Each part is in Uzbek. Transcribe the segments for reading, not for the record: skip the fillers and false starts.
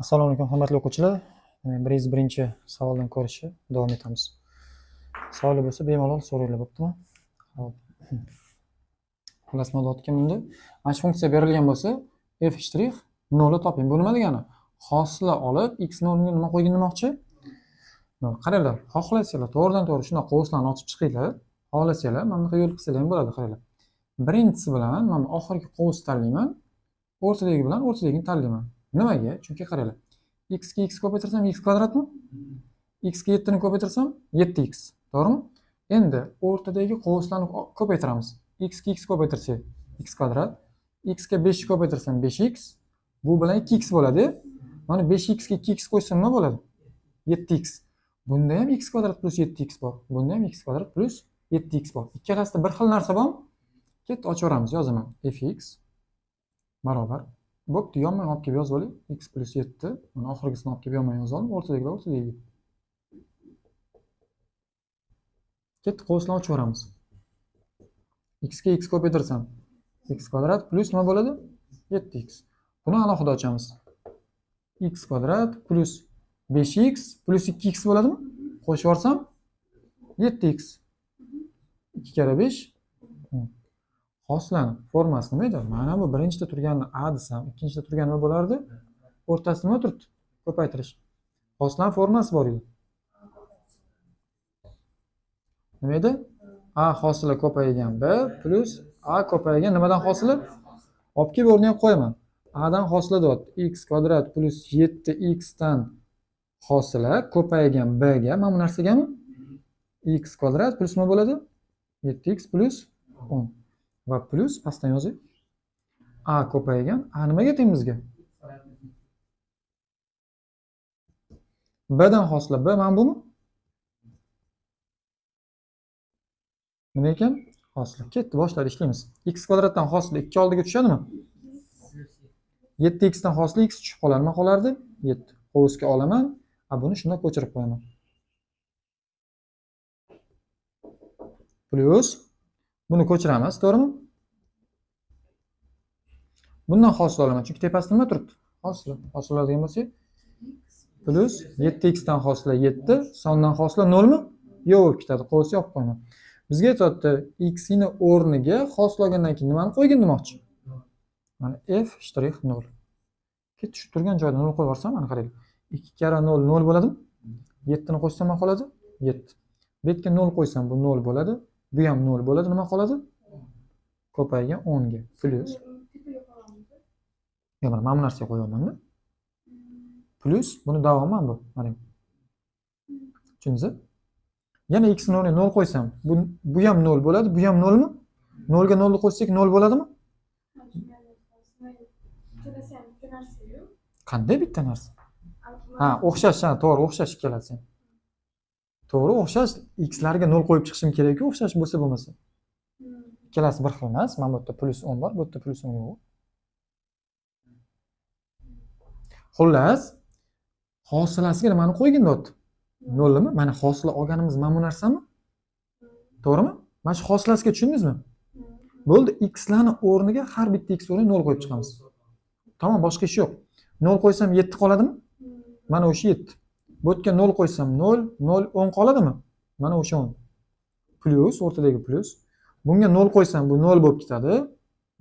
Assalomu alaykum, hurmatli o'quvchilar. 101-savoldan ko'rishni davom etamiz. Savollar bo'lsa bemalol so'ranglar, bo'ptimi? Xo'p. Xullas, nima deyotgan bunda? Mana shu funksiya berilgan bo'lsa, f shtrix 0 ni toping. Bu nima degani? Hosila olib x ni o'rniga nima qo'ygin demoqchi? 0. Qaranglar, xohlasanglar to'g'ridan to'g'ri shundoq qovuslarni ochib chiqinglar. Xohlasanglar mana bunaqa yo'l qilsanglar ham bo'ladi, qaranglar. Birinchisi bilan mana bu oxirgi qovus tanlayman, o'rtadagi bilan o'rtadagini tanlayman. Nimaga? Chunki qaranglar. X ga x ko'paytirsam x kvadratmi? X ga 7 ni ko'paytirsam 7x, to'g'rimi? Endi o'rtadagi qovuslarni ko'paytiramiz. X ga x ko'paytirsak x kvadrat, x ga 5 ni ko'paytirsam 5x, bu bilan 2x bo'ladi. Mana 5x ga 2x qo'shsam nima bo'ladi? 7x. Bunda ham x kvadrat plus 7x bor. Bunda ham x kvadrat plus 7x bor. Ikkalasida bir xil narsa bormi? Ketdi, ochaveramiz, yozaman. Fx barobar. Bo'pti, yonma olib kelib yozib olay. X plus 7. Mana oxirgisini olib kelib yonma yozib oldim. O'rtadagilar o'rtadagi. Ketdi, qovuslarni ochib yuboramiz. X ga x ko'paytirsam x kvadrat plus nima bo'ladi? 7x. Buni alohida ochamiz. X kvadrat plus 5x plus 2x bo'ladimi? Qo'shib yuborsam 7x. 2 karra 5. Hosilani formasi nima edi? Mana bu birinchida turganini a desam, ikkinchida turgani nima bo'lardi? O'rtasida nima turibdi? Ko'paytirish. Hosilani formasi bor edi. Nima edi? A hosila ko'paygan b plus a ko'paygan nimadan hosili? Olib kelib o'rniga qo'yaman. A dan hosila deyapti. X kvadrat plus 7x dan hosila ko'paygan b ga, mana bu narsagami? X kvadrat plus nima bo'ladi? 7x plus 10. Va plus pastdan yozay. A ko'paygan. A nimaga teng bizga? B dan hosila B mana bumi? Nima ekan? Hosila. Ketdi, boshladi, ishlaymiz. X kvadratdan hosila 2 oldiga tushadimi? 7x dan hosila x tushib qoladi. Nima qolardi? 7. Qovusga olaman. A buni shunday ko'chirib qo'yaman. Plus buni ko'chiramiz, to'g'rimi? Bundan hosil olaman, chunki tepasida nima turibdi? Hosila. Hosil oladigan bo'lsak, plus 7x dan hosila 7, sondan hosila 0 mi? Yo'q bo'lib ketadi. Qovusga olib qo'yaman. Bizga aytyapti, x ni o'rniga hosil olgandan keyin nimani qo'ygin demoqchi? Mana f shtrix 0. Ketdi, shu turgan joyda 0 qo'yib yuborsam, mana qaranglar. 2 karra 0 0 bo'ladimi? 7 ni qo'shsam nima qoladi? 7. Bu yerga 0 qo'ysam bu 0 bo'ladi. Bu ham 0 bo'ladi. Nima qoladi? Ko'paygan 10 ga plus. Yo, mana bu narsaga qo'yapman-da. Plus buni davomi bu. Qarang. Tushundingiz? Yana x ni o'rniga 0 qo'ysam, bu ham 0 bo'ladi, bu ham 0 mi? 0 ga 0 ni qo'shsak 0 bo'ladimi? Qanday bitta narsa? Ha, o'xshash, ha, to'g'ri, o'xshash ikkalasi. To'g'ri, o'xshash x larga 0 qo'yib chiqishim kerak-ku, o'xshash bo'lsa bo'lmasa. Ikkalasi bir xil emas. Mana bu yerda plus 10 bor, bu yerda plus 10 yo'q. Xullas, hosilasiga nimani qo'ygin deyapti? 0 mi? Mana hosila olganimiz mana bu narsami? To'g'rimi? Mana shu hosilasiga tushundingizmi? Bo'ldi, x larni o'rniga har bitta x o'rniga 0 qo'yib chiqamiz. Tamom, boshqa ish yo'q. 0 qo'ysam 7 qoladimi? Mana o'sha 7. Bu yerga 0 qo'ysam 0, 0, 10 qoladimi? Mana o'sha 10. Plus, o'rtadagi plus. Bunga 0 qo'ysam bu 0 bo'lib ketadi.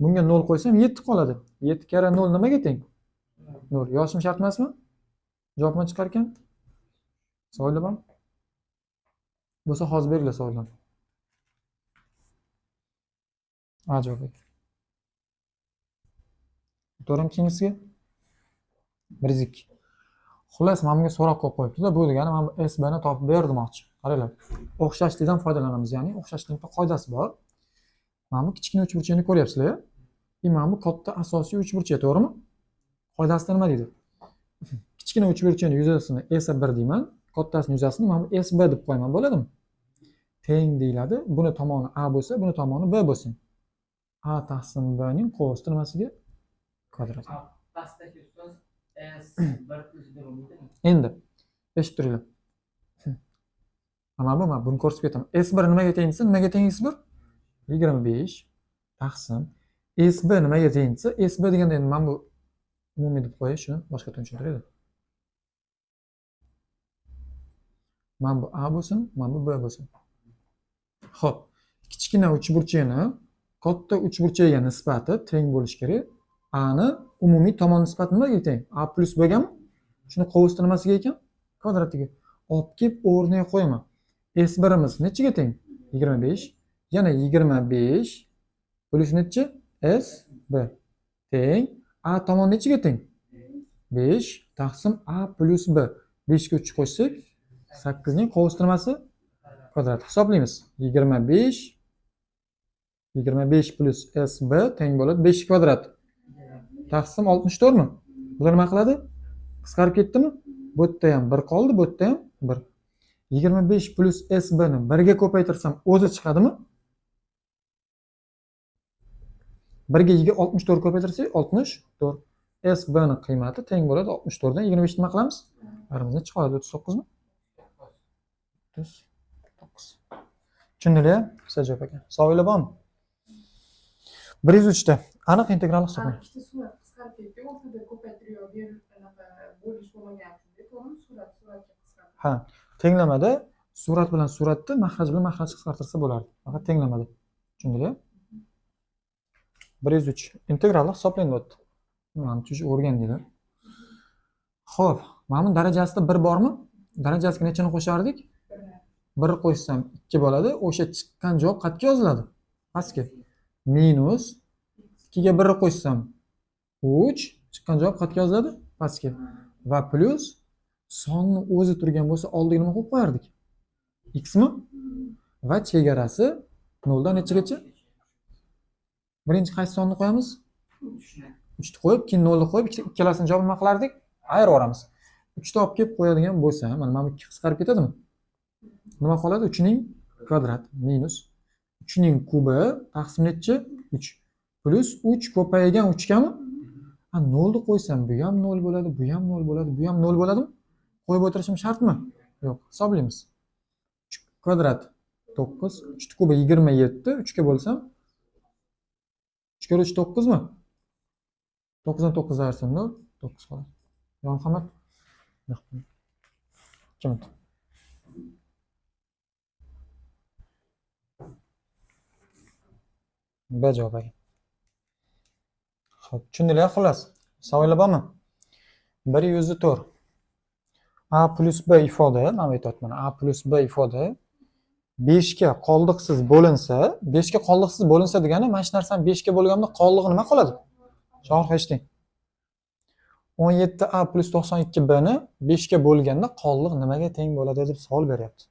Bunga 0 qo'ysam 7 qoladi. 7 karra 0 nimaga teng? 0. Yozishim shart emasmi? Javob nima chiqar ekan? Savollar bormi? Bo'lsa hozir beringlar savollarni. A javob ekan. To'g'rimi keyingisiga? 102. Xullas, mana bunga so'roq qo'yib qo'yibdi-da, bu degani mana bu S B ni topib ber demoqchi. Qaranglar, o'xshashlikdan foydalanamiz, ya'ni o'xshashlikning qoidasi bor. Mana bu kichkina uchburchakni ko'ryapsizlar. И mana bu katta asosiy uchburchak, to'g'rimi? Qoidasida nima deydi? Kichkina uchburchakning yuzasini S1 deyman, kattasini yuzasini mana bu SB deb qo'yaman, bo'ladimi? Teng deyiladi. Buni tomoni A bo'lsa, buni tomoni B bo'lsin. A taqsim B ning qovusida nimasiga? Kvadrat. Pastdagi ustoz S1 plus B bo'lmaydimi? Endi eshitib turinglar. Mana bu, mana buni ko'rsatib ketaman. S1 nimaga teng desa, nimaga teng S1? 25 taqsim SB nimaga teng desa, SB deganda endi mana bu umumiy deb qo'yay shuni, boshqa tushuntiraydi. Mana bu A bo'lsin, mana bu B bo'lsin. Xo'p, kichkina uchburchakni katta uchburchakka nisbati teng bo'lishi kerak. A ni umumiy tomon nisbati nimaga teng? A plyus B gami? Shuni qovusda nimasiga ekan? Kvadratiga. Olib kelib o'rniga qo'yaman. S1imiz nechiga teng? 25. Yana 25 plyus nechi? S1 teng. A tomon nechiga teng? 5 taqsim A plyus B. 5 ga 3 qo'shsak 8 ning qovusda nimasi? Kvadrat. Hisoblaymiz. 25 25 plyus SB teng bo'ladi 5 kvadrat. Taqsim 64 mi? Bular nima qiladi? Qisqarib ketdimi? Bu yerda ham 1 qoldi, bu yerda ham 1. 25 plyus SB ni 1 ga ko'paytirsam o'zi chiqadimi? 1 ga 64 ko'paytirsak 64. SB ni qiymati teng bo'ladi 64 dan 25 nima qilamiz? Barimizni chiqadi 39 mi? 39. Tushundinglar? Qisqa javob ekan. Savollar bormi? 103 ta aniq integral hisoblang. Ikkita surat qisqarib ketdi, o'rtada ko'paytirib yo berib anaqa bo'lish bo'lmagan shunday, to'g'rimi? Surat suratga qisqarib. Ha, tenglamada surat bilan suratni mahraj bilan mahraj qisqartirsa bo'lardi. Faqat tenglamada. Tushundinglar? 103 integralni hisoblang deyapti. Mana shu o'rgandinglar. Xo'p, mana bu darajasida 1 bormi? Darajasiga nechani qo'shardik? 1 qo'shsam 2 bo'ladi. O'sha chiqqan javob qayerga yoziladi? Pastga. Minus 2 ga 1 qo'shsam 3, chiqqan javob qayerga yoziladi? Pastga. Va plyus sonni o'zi turgan bo'lsa oldiga nima qo'yib qo'yardik? X mi? Va chegarasi 0 dan nechagacha? Birinchi qaysi sonni qo'yamiz? 3 ni qo'yib, keyin 0 ni qo'yib, ikkalasini javobini nima qilardik? Ayirib yuboramiz. 3 ni olib kelib qo'yadigan bo'lsa, mana bu 2 qisqarib ketadimi? Nima qoladi? 3 ning kvadrat minus 3 ning kubi taqsim nechi? 3 plyus 3 ko'paygan 3 gami? Ha, 0 ni qo'ysam bu ham 0 bo'ladi, bu ham 0 bo'ladi, bu ham 0 bo'ladimi? Qo'yib o'tirishim shartmi? Yo'q, hisoblaymiz. 3 kvadrat 9, 3 ning kubi 27, 3 ga bo'lsam 3 kere 3 9 mi? 9 dan 9 ayırsam 0, 9 qoladi. Yo Muhammad? 2 minut. B javob ekan. Xo'p, tushundinglar xullas. Savollar bormi? 104. A plyus B ifoda, mana bu aytyapman. A plyus B ifoda 5 ga qoldiqsiz bo'linsa, 5 ga qoldiqsiz bo'linsa degani mana shu narsani 5 ga bo'lganda qoldig'i nima qoladi? Shohruh eshiting. 17A plyus 92B ni 5 ga bo'lganda qoldiq nimaga teng bo'ladi deb savol beryapti.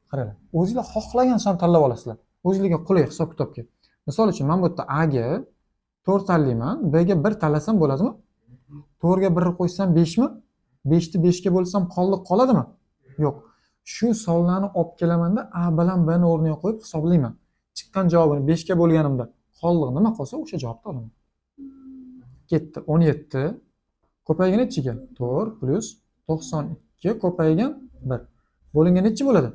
Qaranglar, o'zingizlar xohlagan son tanlab olasizlar. O'zingizga qulay hisob-kitobga. Misol uchun men bu yerda A ga 4 tanlayman, B ga 1 tanlasam bo'ladimi? 4 ga 1 qo'ysam 5 mi? 5 ni 5 ga bo'lsam qoldiq qoladimi? Yo'q. Shu sonlarni olib kelamanda A bilan B ni o'rniga qo'yib hisoblayman. Chiqqan javobini 5 ga bo'lganimda qoldiq nima qolsa o'sha javobni olaman. Ketdi. 17 ko'paygan nechiga? 4 plyus 92 ko'paygan 1. Bo'lingan nechi bo'ladi?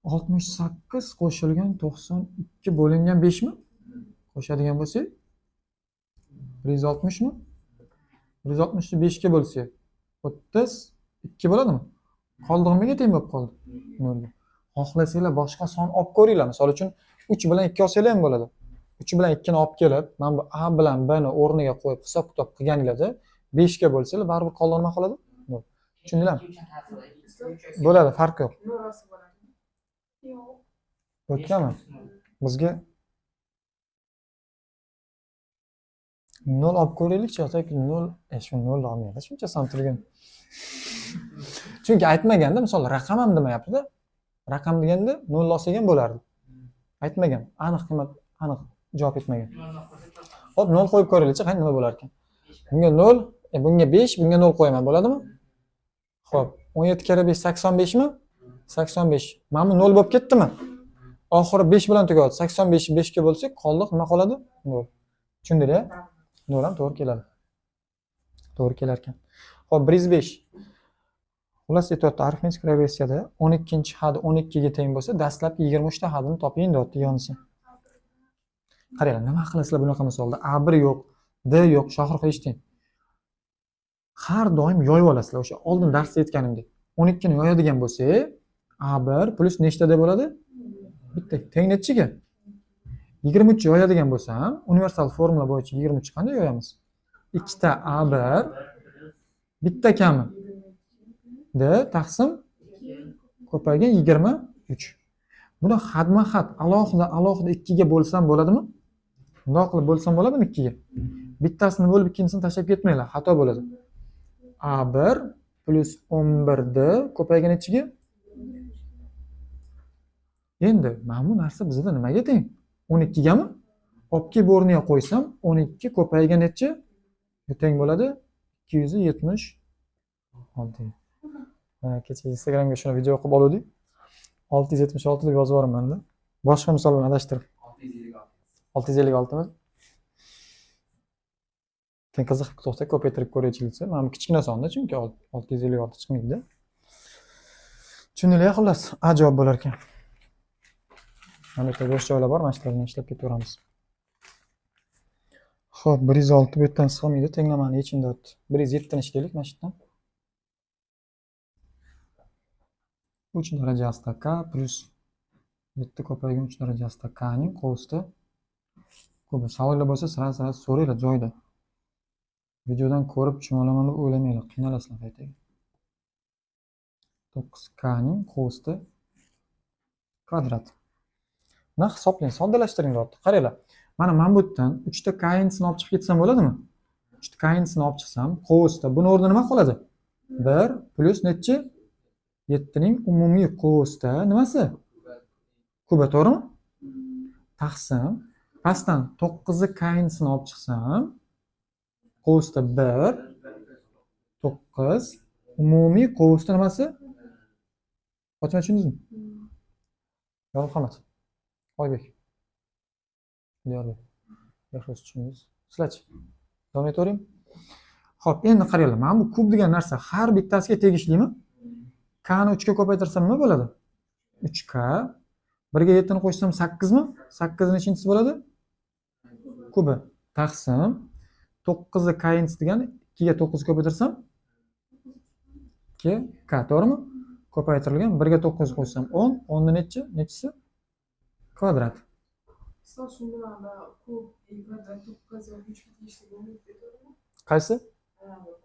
68 qo'shilgan 92 bo'lingan 5 mi? Qo'shadigan bo'lsak 160 mi? 160 ni 5 ga bo'lsak 32 bo'ladimi? Qoldig'i nimaga teng bo'lib qoldi? 0 ga. Xohlasanglar boshqa son olib ko'ringlar. Misol uchun 3 bilan 2 olsanglar ham bo'ladi. 3 bilan 2 ni olib kelib, mana bu A bilan B ni o'rniga qo'yib hisob-kitob qilganinglarda 5 ga bo'lsanglar baribir qoldig'i nima qoladi? 0. Tushundinglarmi? Bo'ladi, farqi yo'q. 0 olsa bo'ladimi? Yo'q. O'tganmi? Bizga 0 olib ko'raylikchi, yoki 0, shu 0 olmaydi, shuncha son turgan. Chunki aytmaganda, misol raqam ham demayapti-da. Raqam deganda 0 olsak ham bo'lardi. Aytmagan, aniq qiymat, aniq javob etmagan. Xo'p, 0 qo'yib ko'raylikchi, qani nima bo'lar ekan. Bunga 0, bunga 5, bunga 0 qo'yaman, bo'ladimi? Xo'p, 17 kere 5 85 mi? 85. Mana bu 0 bo'lib ketdimi? Oxiri 5 bilan tugadi. 85 5 ga bo'lsak, qoldiq nima qoladi? 0. Tushundinglar? 0 ham to'g'ri keladi. To'g'ri kelar ekan. Xo'p, 105. Xullas aytyapti, arifmetik progressiyada 12-had 12 ga teng bo'lsa, dastlabki 23 ta hadini toping deyapti yonisi. Qaranglar, nima qilasizlar bunaqa misolda? A1 yo'q, D yo'q, Shohruh eshiting. Har doim yoyib olasizlar, o'sha oldin darsda aytganimdek. 12 ni yoyadigan bo'lsak, A1 plyus nechtada bo'ladi? Bitta. Teng nechiga? 23 yoyadigan bo'lsam, universal formula bo'yicha 23 qanday yoyamiz? 2 ta A1 bitta kami D taqsim ko'paygan 23. Buni xatma-xat alohida alohida 2 ga bo'lsam bo'ladimi? Bundoq qilib bo'lsam bo'ladimi 2 ga? Bittasini bo'lib ikkinchisini tashlab ketmanglar, xato bo'ladi. A1 plyus 11D ko'paygan nechiga? Endi mana bu narsa bizda nimaga teng? 12 gami? Olib kelib o'rniga qo'ysam 12 ko'paygan nechi? Bu teng bo'ladi 276. Kecha Instagramga shuni video qilib oldik. 676 deb yozib yuboraman-da. Boshqa misol bilan adashtirib. 656 mi? Keyin qiziqib to'xta, ko'paytirib ko'raychi desa, mana bu kichkina sonda, chunki 656 chiqmaydi-da. Tushundinglar, xullas, A javob bo'lar ekan. Mana bu yerda bo'sh joylar bor, mana shular bilan ishlab ketaveramiz. Xo'p, 106 bu yerdan sig'maydi, tenglamani yechim deyapti. 107 ni ishlaylik mana shu yerdan. 3 darajasida k plyus 7 ko'paygan 3 darajasida k ning qovusida ko'pi. Savollar bo'lsa, sira-sira so'ranglar joyida. Videodan ko'rib tushuna olaman deb o'ylamanglar, qiynalasizlar qaytaga. 9k ning qovusida kvadrat. Buni hisoblang, soddalashtiring deyapti. Qaranglar. Mana bu yerdan 3 ta k insini olib chiqib ketsam bo'ladimi? 3 ta k insini olib chiqsam, qovusda buni o'rnida nima qoladi? 1 plyus nechi? 7 ning umumiy qovusda nimasi? Kubi, to'g'rimi? Taqsim pastdan 9 k insini olib chiqsam, qovusda 1 9 umumiy qovusda nimasi? Fotima, tushundingizmi? Muhammad. Oybek. Diyorbek. Yaxshi tushundingiz. Sizlarchi? Davom etaveraymi? Xo'p, endi qaranglar, mana bu kub degan narsa har bittasiga tegishlimi? K ni 3 ga ko'paytirsam nima bo'ladi? 3k. 1 ga 7 ni qo'shsam 8 mi? 8 nechinchisi bo'ladi? Kubi. Taqsim 9 k inchisi degani 2 ga 9 ko'paytirsam 2k, to'g'rimi? Ko'paytirilgan 1 ga 9 qo'shsam 10, 10 ni nechi? Nechisi? Kvadrat. Ustoz, shunda mana kub kvadrat 9 yoki 3 ga tegishli bo'lmaydi, to'g'rimi? Qaysi?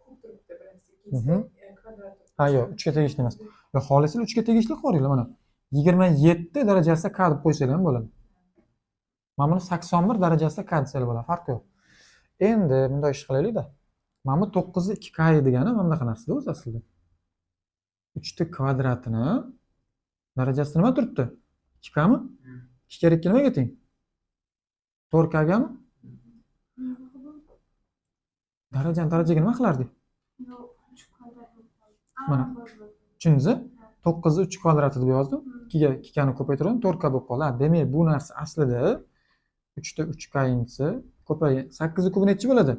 Kub turibdi birinchisi, ikkinchisi kvadrat. Ha, yo'q, 3 ga tegishli emas. Yo'q, xohlasanglar 3 ga tegishli qo'yinglar mana. 27 darajasida k deb qo'ysanglar ham bo'ladi. Mana buni 81 darajasida k desanglar bo'ladi, farqi yo'q. Endi bunday ish qilaylik-da. Mana bu 9 2 k degani mana bunaqa narsa-da o'zi aslida. 3 ta kvadratini darajasi nima turibdi? 2 k mi? 2 kere 2 nimaga teng? 4 k gami? Darajani darajaga nima qilardik? Mana. Tushundingiz? 9 3 kvadrati deb yozdim. 2 ga 2 k ni ko'paytirdim, 4 k bo'lib qoldi. Demak, bu narsa aslida 3 ta 3 k inchisi ko'paygan 8 kubi nechi bo'ladi?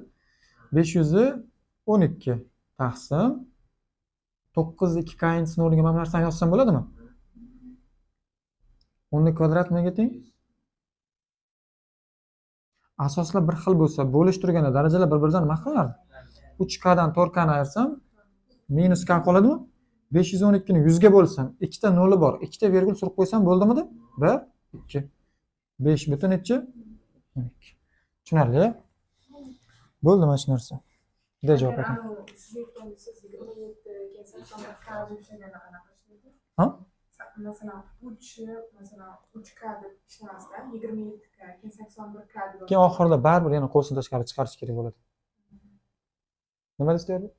512 taqsim 9 2 k inchisini o'rniga mana bu narsani yozsam bo'ladimi? 10 kvadrat nimaga teng? Asoslar bir xil bo'lsa, bo'lishtirganda darajalar bir-biridan nima qilinardi? 3 k dan 4 k ni ayirsam minus k qoladimi? 512 ni 100 ga bo'lsam, 2 ta noli bor, 2 ta vergul surib qo'ysam bo'ldimidi? 1 2 5 butun nechi? 12. Tushunarli? Bo'ldi mana shu narsa. D javob ekan. Siz aytgandingiz 27 keyin 81 k deb ishlaganda qanaqa ishlaydi? Ha? Masalan, 3, masalan, 3 k deb ishlamasdan 27 k, keyin 81 k deb. Keyin oxirida baribir yana qo'lsin tashqari chiqarish kerak bo'ladi. Nima deysiz, Diyorbek?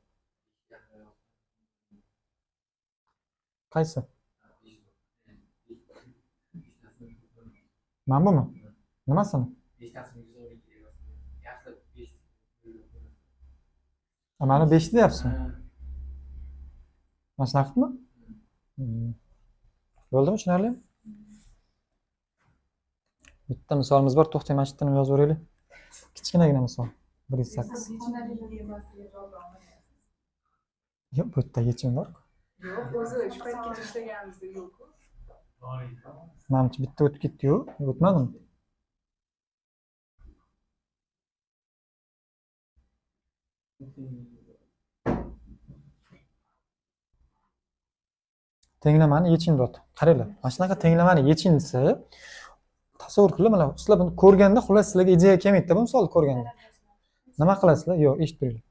Qaysi? Mana bumi? Nimasini? Mana 5 deyapsizmi? Mana shunaqa qilibmi? Bo'ldimi, tushunarli? Bitta misolimiz bor, to'xtang, mana shu yerdan yozib yuboraylik. Kichkinagina misol. 108. Yo'q, bu yerda yechim bor-ku. Yo'q, o'zi shu paytgacha ishlaganimizda yo'q-ku. Manimcha bitta o'tib ketdi-yu, o'tmadimi? Tenglamani yeching deyapti. Qaranglar, mana shunaqa tenglamani yeching desa, tasavvur qilinglar, mana sizlar buni ko'rganda, xullas sizlarga ideya kelmaydi-da bu misolni ko'rganda. Nima qilasizlar? Yo'q, eshitib turinglar.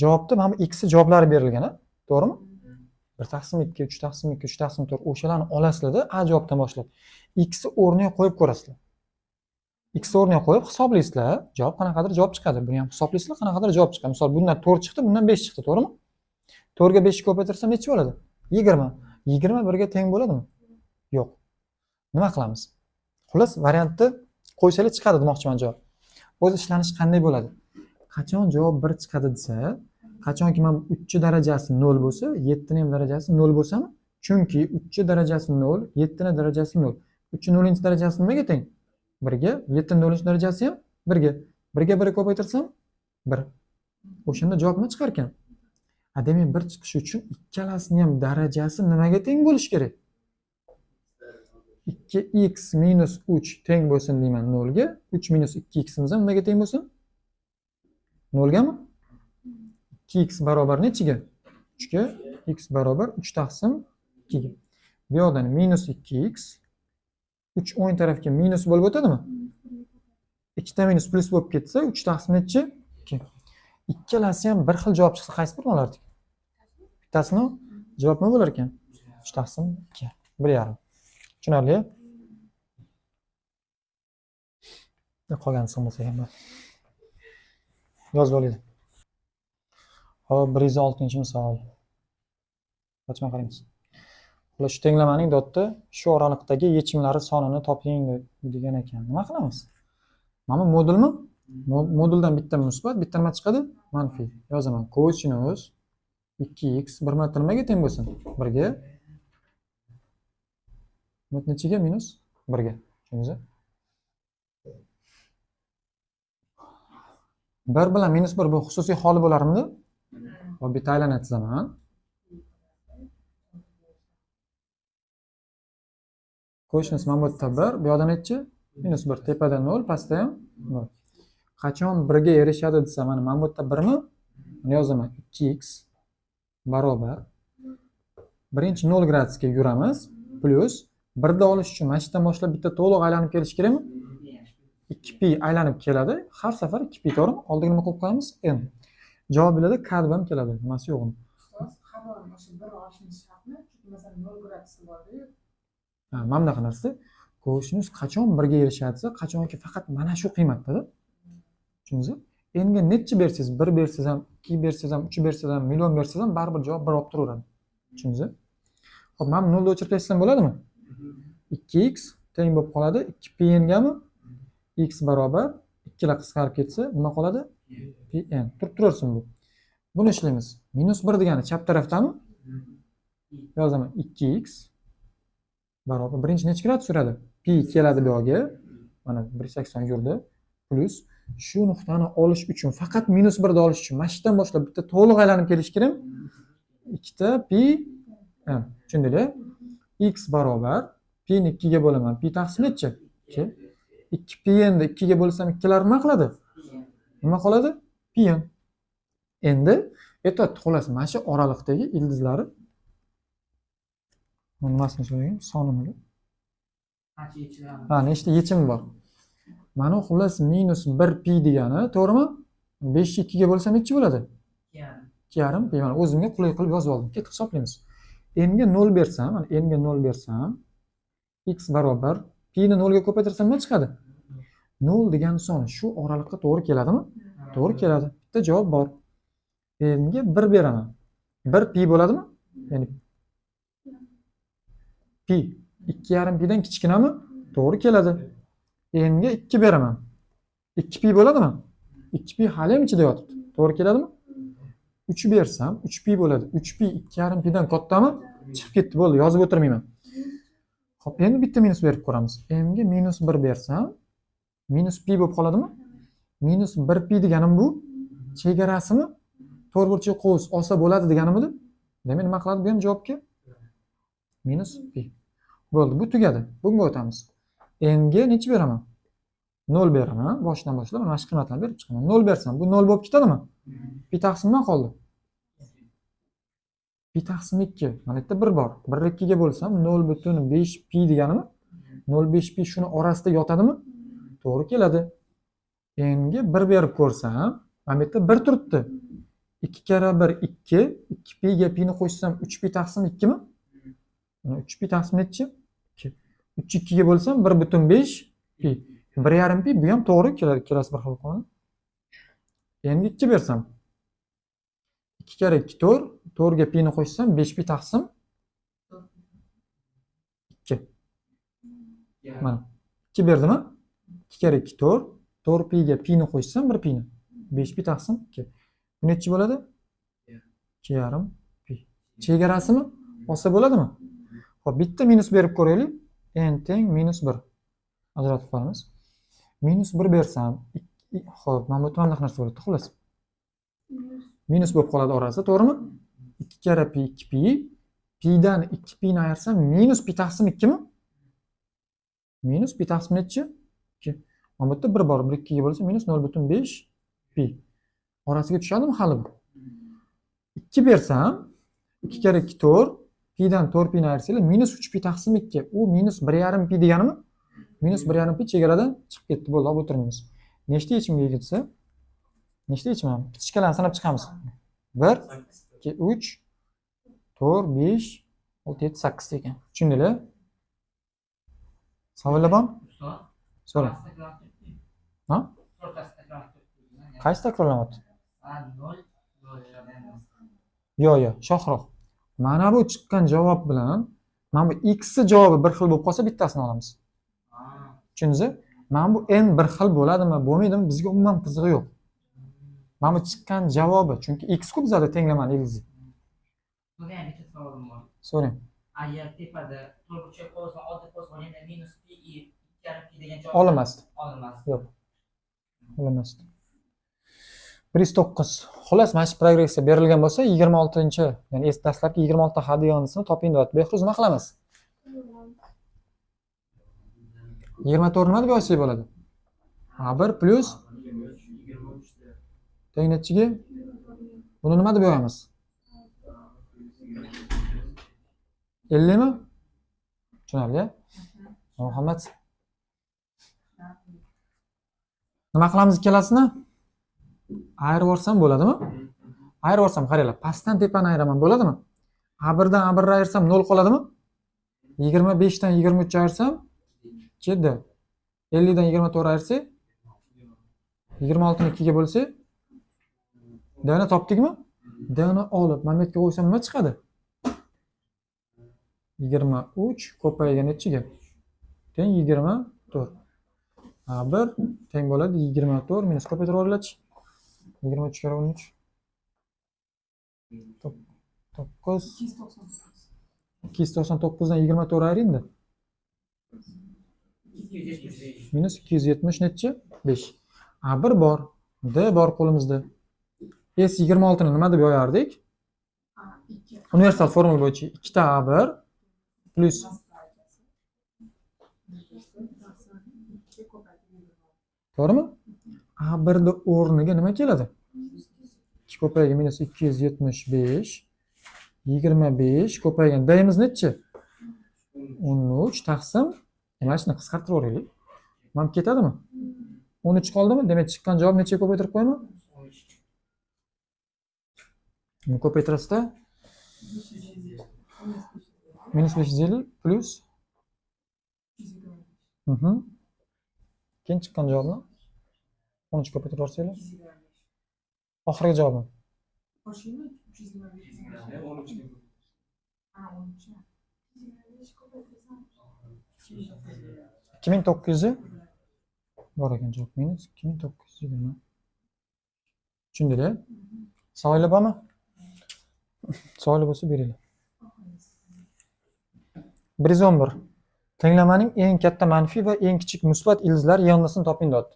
Javobda mana bu x javoblari berilgan, a? To'g'rimi? 1 taqsim 2, 3 taqsim 2, 3 taqsim 4 o'shalarni olasizlarda, a javobdan boshlab x o'rniga qo'yib ko'rasizlar. X o'rniga qo'yib hisoblaysizlar, javob qanaqadir javob chiqadi. Buni ham hisoblaysizlar, qanaqadir javob chiqadi. Misol, bundan 4 chiqdi, bundan 5 chiqdi, to'g'rimi? 4 ga 5 ko'paytirsam necha bo'ladi? 20. 20 birga teng bo'ladimi? Yo'q. Nima qilamiz? Xullas, variantni qo'ysalar chiqadi demoqchiman javob. O'zi ishlanishi qanday bo'ladi? Qachon javob 1 chiqadi desa, qachonki mana 3 darajasi 0 bo'lsa, 7 ning ham darajasi 0 bo'lsami? Chunki 3 darajasi 0, 7 ning darajasi 0. 3 0 darajasi nimaga teng? 1 ga, 7 0 darajasi ham 1 ga. 1 ga 1 ko'paytirsam 1. O'shanda javob nima chiqar ekan? A demak, 1 chiqishi uchun ikkalasining ham darajasi nimaga teng bo'lishi kerak? 2x minus 3 teng bo'lsin deyman 0 ga. 3 minus 2x imiz ham nimaga teng bo'lsin? 0 gami? 2x barobar nechiga? 3 ga. X barobar 3 taqsim 2 ga. Bu yoqdan minus 2x 3 o'ng tarafga minus bo'lib o'tadimi? Ikkita minus plyus bo'lib ketsa, 3 taqsim nechi? 2. Ikkalasi ham bir xil javob chiqsa qaysi birini olardik? Bittasini javob nima bo'lar ekan? 3 taqsim 2. 1,5. Tushunarli? Qolgan bo'lsa ham yozib olaylik. Hop, 106-misol. Ochma qaraymiz. Xullas, shu tenglamaning dotda shu oraliqdagi yechimlari sonini toping degan ekan. Nima qilamiz? Mana bu modulmi? Moduldan bitta musbat, bitta nima chiqadi? Manfiy. Yozaman. Kosinus 2x bir marta nimaga teng bo'lsin? 1 ga. Nechiga? Minus 1 ga. Tushundingizmi? 1 bilan minus 1 bu xususiy holi bo'larmidi? Hop, bitta aylana chizaman. Kosinus mana bu yerda 1, bu yoqda nechi? Minus 1. Tepada 0, pastda ham 0. Qachon 1 ga erishadi desa, mana bu yerda 1 mi? Buni yozaman. 2x barobar birinchi 0 gradusga yuramiz, plyus 1 da olish uchun mana shu yerdan boshlab bitta to'liq aylanib kelish kerakmi? 2pi aylanib keladi. Har safar 2pi, to'g'rimi? Oldiga nima qo'yib qo'yamiz? N. Javob biladi, k deb ham keladi. Nimasi yo'q uni. Ustoz, har doim o'sha 1 olishimiz shartmi? Chunki masalan 0 gradus borda-yu. Ha, mana bunaqa narsa. Kosinus qachon 1 ga erishadi desa, qachonki faqat mana shu qiymatda-da. Tushundingizmi? N ga necha bersangiz, 1 bersangiz ham, 2 bersangiz ham, 3 bersangiz ham, million bersangiz ham baribir javob 1 olib turaveradi. Tushundingizmi? Xo'p, mana bu 0 da o'chirib tashlasam bo'ladimi? 2x teng bo'lib qoladi 2pi n gami? X barobar 2 la qisqarib ketsa nima qoladi? Pi n. Turib turaversin bu. Buni ishlaymiz. Minus 1 degani chap tarafdami? Yozaman 2x barobar birinchi necha gradus yuradi? Pi keladi bu yoqga. Mana 180 yurdi. Plyus shu nuqtani olish uchun faqat minus 1 da olish uchun mana shu yerdan boshlab bitta to'liq aylanib kelish kerak. 2 ta pi n. Tushundinglar? X barobar pi ni 2 ga bo'laman. Pi taqsim necha? 2. 2 pi n ni 2 ga bo'lsam ikkilar nima qiladi? Nima qoladi? Pi n. Endi aytyapti, xullas mana shu oraliqdagi ildizlari nimasini so'ragan? Sonini. Qancha yechim? Ha, nechta yechim bor? Mana xullas minus 1 pi degani, to'g'rimi? 5 ni 2 ga bo'lsam necha bo'ladi? 2,5 pi. Mana o'zimga qulay qilib yozib oldim. Ketib hisoblaymiz. N ga 0 bersam, mana n ga 0 bersam, x barobar pi ni 0 ga ko'paytirsam nima chiqadi? 0 degan son shu oraliqqa to'g'ri keladimi? To'g'ri keladi. Bitta javob bor. N ga 1 beraman. 1 pi bo'ladimi? Ya'ni pi 2,5 pidan kichkinami? To'g'ri keladi. N ga 2 beraman. 2 pi bo'ladimi? 2 pi hali ham ichida yotibdi. To'g'ri keladimi? 3 bersam 3 pi bo'ladi. 3 pi 2,5 pidan kattami? Chiqib ketdi, bo'ldi, yozib o'tirmayman. Xo'p, endi bitta minus berib ko'ramiz. M ga minus 1 bersam, minus pi bo'lib qoladimi? Minus 1 pi deganim bu chegarasimi? To'rtburchak qovus olsa bo'ladi deganimidi? Demak, nima qiladi bu ham javobga? Minus pi. Bo'ldi, bu tugadi. Bunga o'tamiz. N ga necha beraman? 0 beraman. Boshidan boshlab mana shu qiymatlarni berib chiqaman. 0 bersam, bu 0 bo'lib ketadimi? Pi taqsim nima qoldi? Pi taqsim 2. Mana yerda 1 bor. 1 2 ga bo'lsam 0,5 pi deganimi? 0,5 pi shuni orasida yotadimi? To'g'ri keladi. N ga 1 berib ko'rsam, mana bu yerda 1 turibdi. 2 karra 1 2, 2 pi ga pi ni qo'shsam 3 pi taqsim 2 mi? 3 pi taqsim nechi? 2. 3 2 ga bo'lsam 1,5 pi. 1,5 pi bu ham to'g'ri keladi, ikkalasi bir xil qoladi. Endi 2 bersam 2 karra 2 4, 4 ga pi ni qo'shsam 5 pi taqsim 2. Mana 2 berdimi? 2 karra 2 4, 4 pi ga pi ni qo'shsam 1 pi ni 5 pi taqsim 2. Bu nechi bo'ladi? 2,5 pi. Chegarasimi? Olsa bo'ladimi? Xo'p, bitta minus berib ko'raylik. N teng minus 1. Ajratib qo'yamiz. Minus 1 bersam, xo'p, mana bu yerda mana narsa bo'ladi, xullas. Minus bo'lib qoladi orasi, to'g'rimi? 2 karra pi 2 pi, pidan 2 pi ni ayirsam minus pi taqsim 2 mi? Minus pi taqsim nechi? 2. Mana bu yerda 1 bor, 1 2 ga bo'lsa minus 0,5 pi. Orasiga tushadimi hali bu? 2 bersam, 2 karra 2 4, pidan 4 pi ni ayirsanglar minus 3 pi taqsim 2. U minus 1,5 pi deganimi? Minus 1,5 pi chegaradan chiqib ketdi. Bo'ldi, olib o'tirmaymiz. Nechta yechimga ega desa? Nechta yechim? Pitichkalarni sanab chiqamiz. 1, 2, 3, 4, 5, 6, 7, 8 ekan. Tushundinglar? Savollar bormi? Ustoz. So'rang. Ha? Qaysi takrorlanyapti? Ha, 0 0. Yo'q, yo'q, Shohruh. Mana bu chiqqan javob bilan mana bu x ni javobi bir xil bo'lib qolsa bittasini olamiz. Tushundingiz? Mana bu n bir xil bo'ladimi, bo'lmaydimi bizga umuman qizig'i yo'q. Mana bu chiqqan javobi, chunki x ku bizada tenglamani ildizi. Bunda ham bitta savolim bor. So'rang. Agar tepada to'rtburchak qo'ysa, oddiy qo'ysa, yana minus pi i 2,5 pi degan javob Olinmasdi. Olinmasdi. Yo'q. Olinmasdi. 109. Xullas, mana shu progressiya berilgan bo'lsa, 26-, ya'ni dastlabki 26 ta hadiyonsini toping deyapti. Behruz, nima qilamiz? 24 nima deb yozsak bo'ladi? A1 plyus teng nechiga? Buni nima deb yozamiz? 50 mi? Tushunarli? Muhammad. Nima qilamiz ikkalasini? Ayirib yuborsam bo'ladimi? Ayirib yuborsam qaranglar, pastdan tepani ayiraman bo'ladimi? A1 dan A1 ni ayirsam 0 qoladimi? 25 dan 23 ayirsam 2. 50 dan 24 ayirsak 26 ni 2 ga bo'lsak D ni topdikmi? D ni olib mana bu yerga qo'ysam nima chiqadi? 23 ko'paygan nechiga? Teng 24. A1 teng bo'ladi 24 minus ko'paytirib yuboringlarchi. 23 karra 13. 9. 299 dan 24 ayiringda. 275. Minus 270 nechi? 5. A1 bor, D bor qo'limizda. S 26 ni nima deb yoyardik? Universal formula bo'yicha 2 ta A1 plyus to'g'rimi? A1 ni o'rniga nima keladi? 2 ko'paygan minus 275 25 ko'paygan D'miz nechi? 13 taqsim, mana shuni qisqartirib yuboraylik. Mana ketadimi? 13 qoldimi? Demak, chiqqan javob nechaga ko'paytirib qo'yaman? Buni ko'paytirasizda minus 550 plyus Keyin chiqqan javobni 13 ko'paytirib yuborsanglar. Oxirgi javobim. 2900 bor ekan javob. Minus 2920. Tushundinglar? Savollar bormi? Savollar bo'lsa beringlar. 111. Tenglamaning eng katta manfiy va eng kichik musbat ildizlar yig'indisini toping deyapti.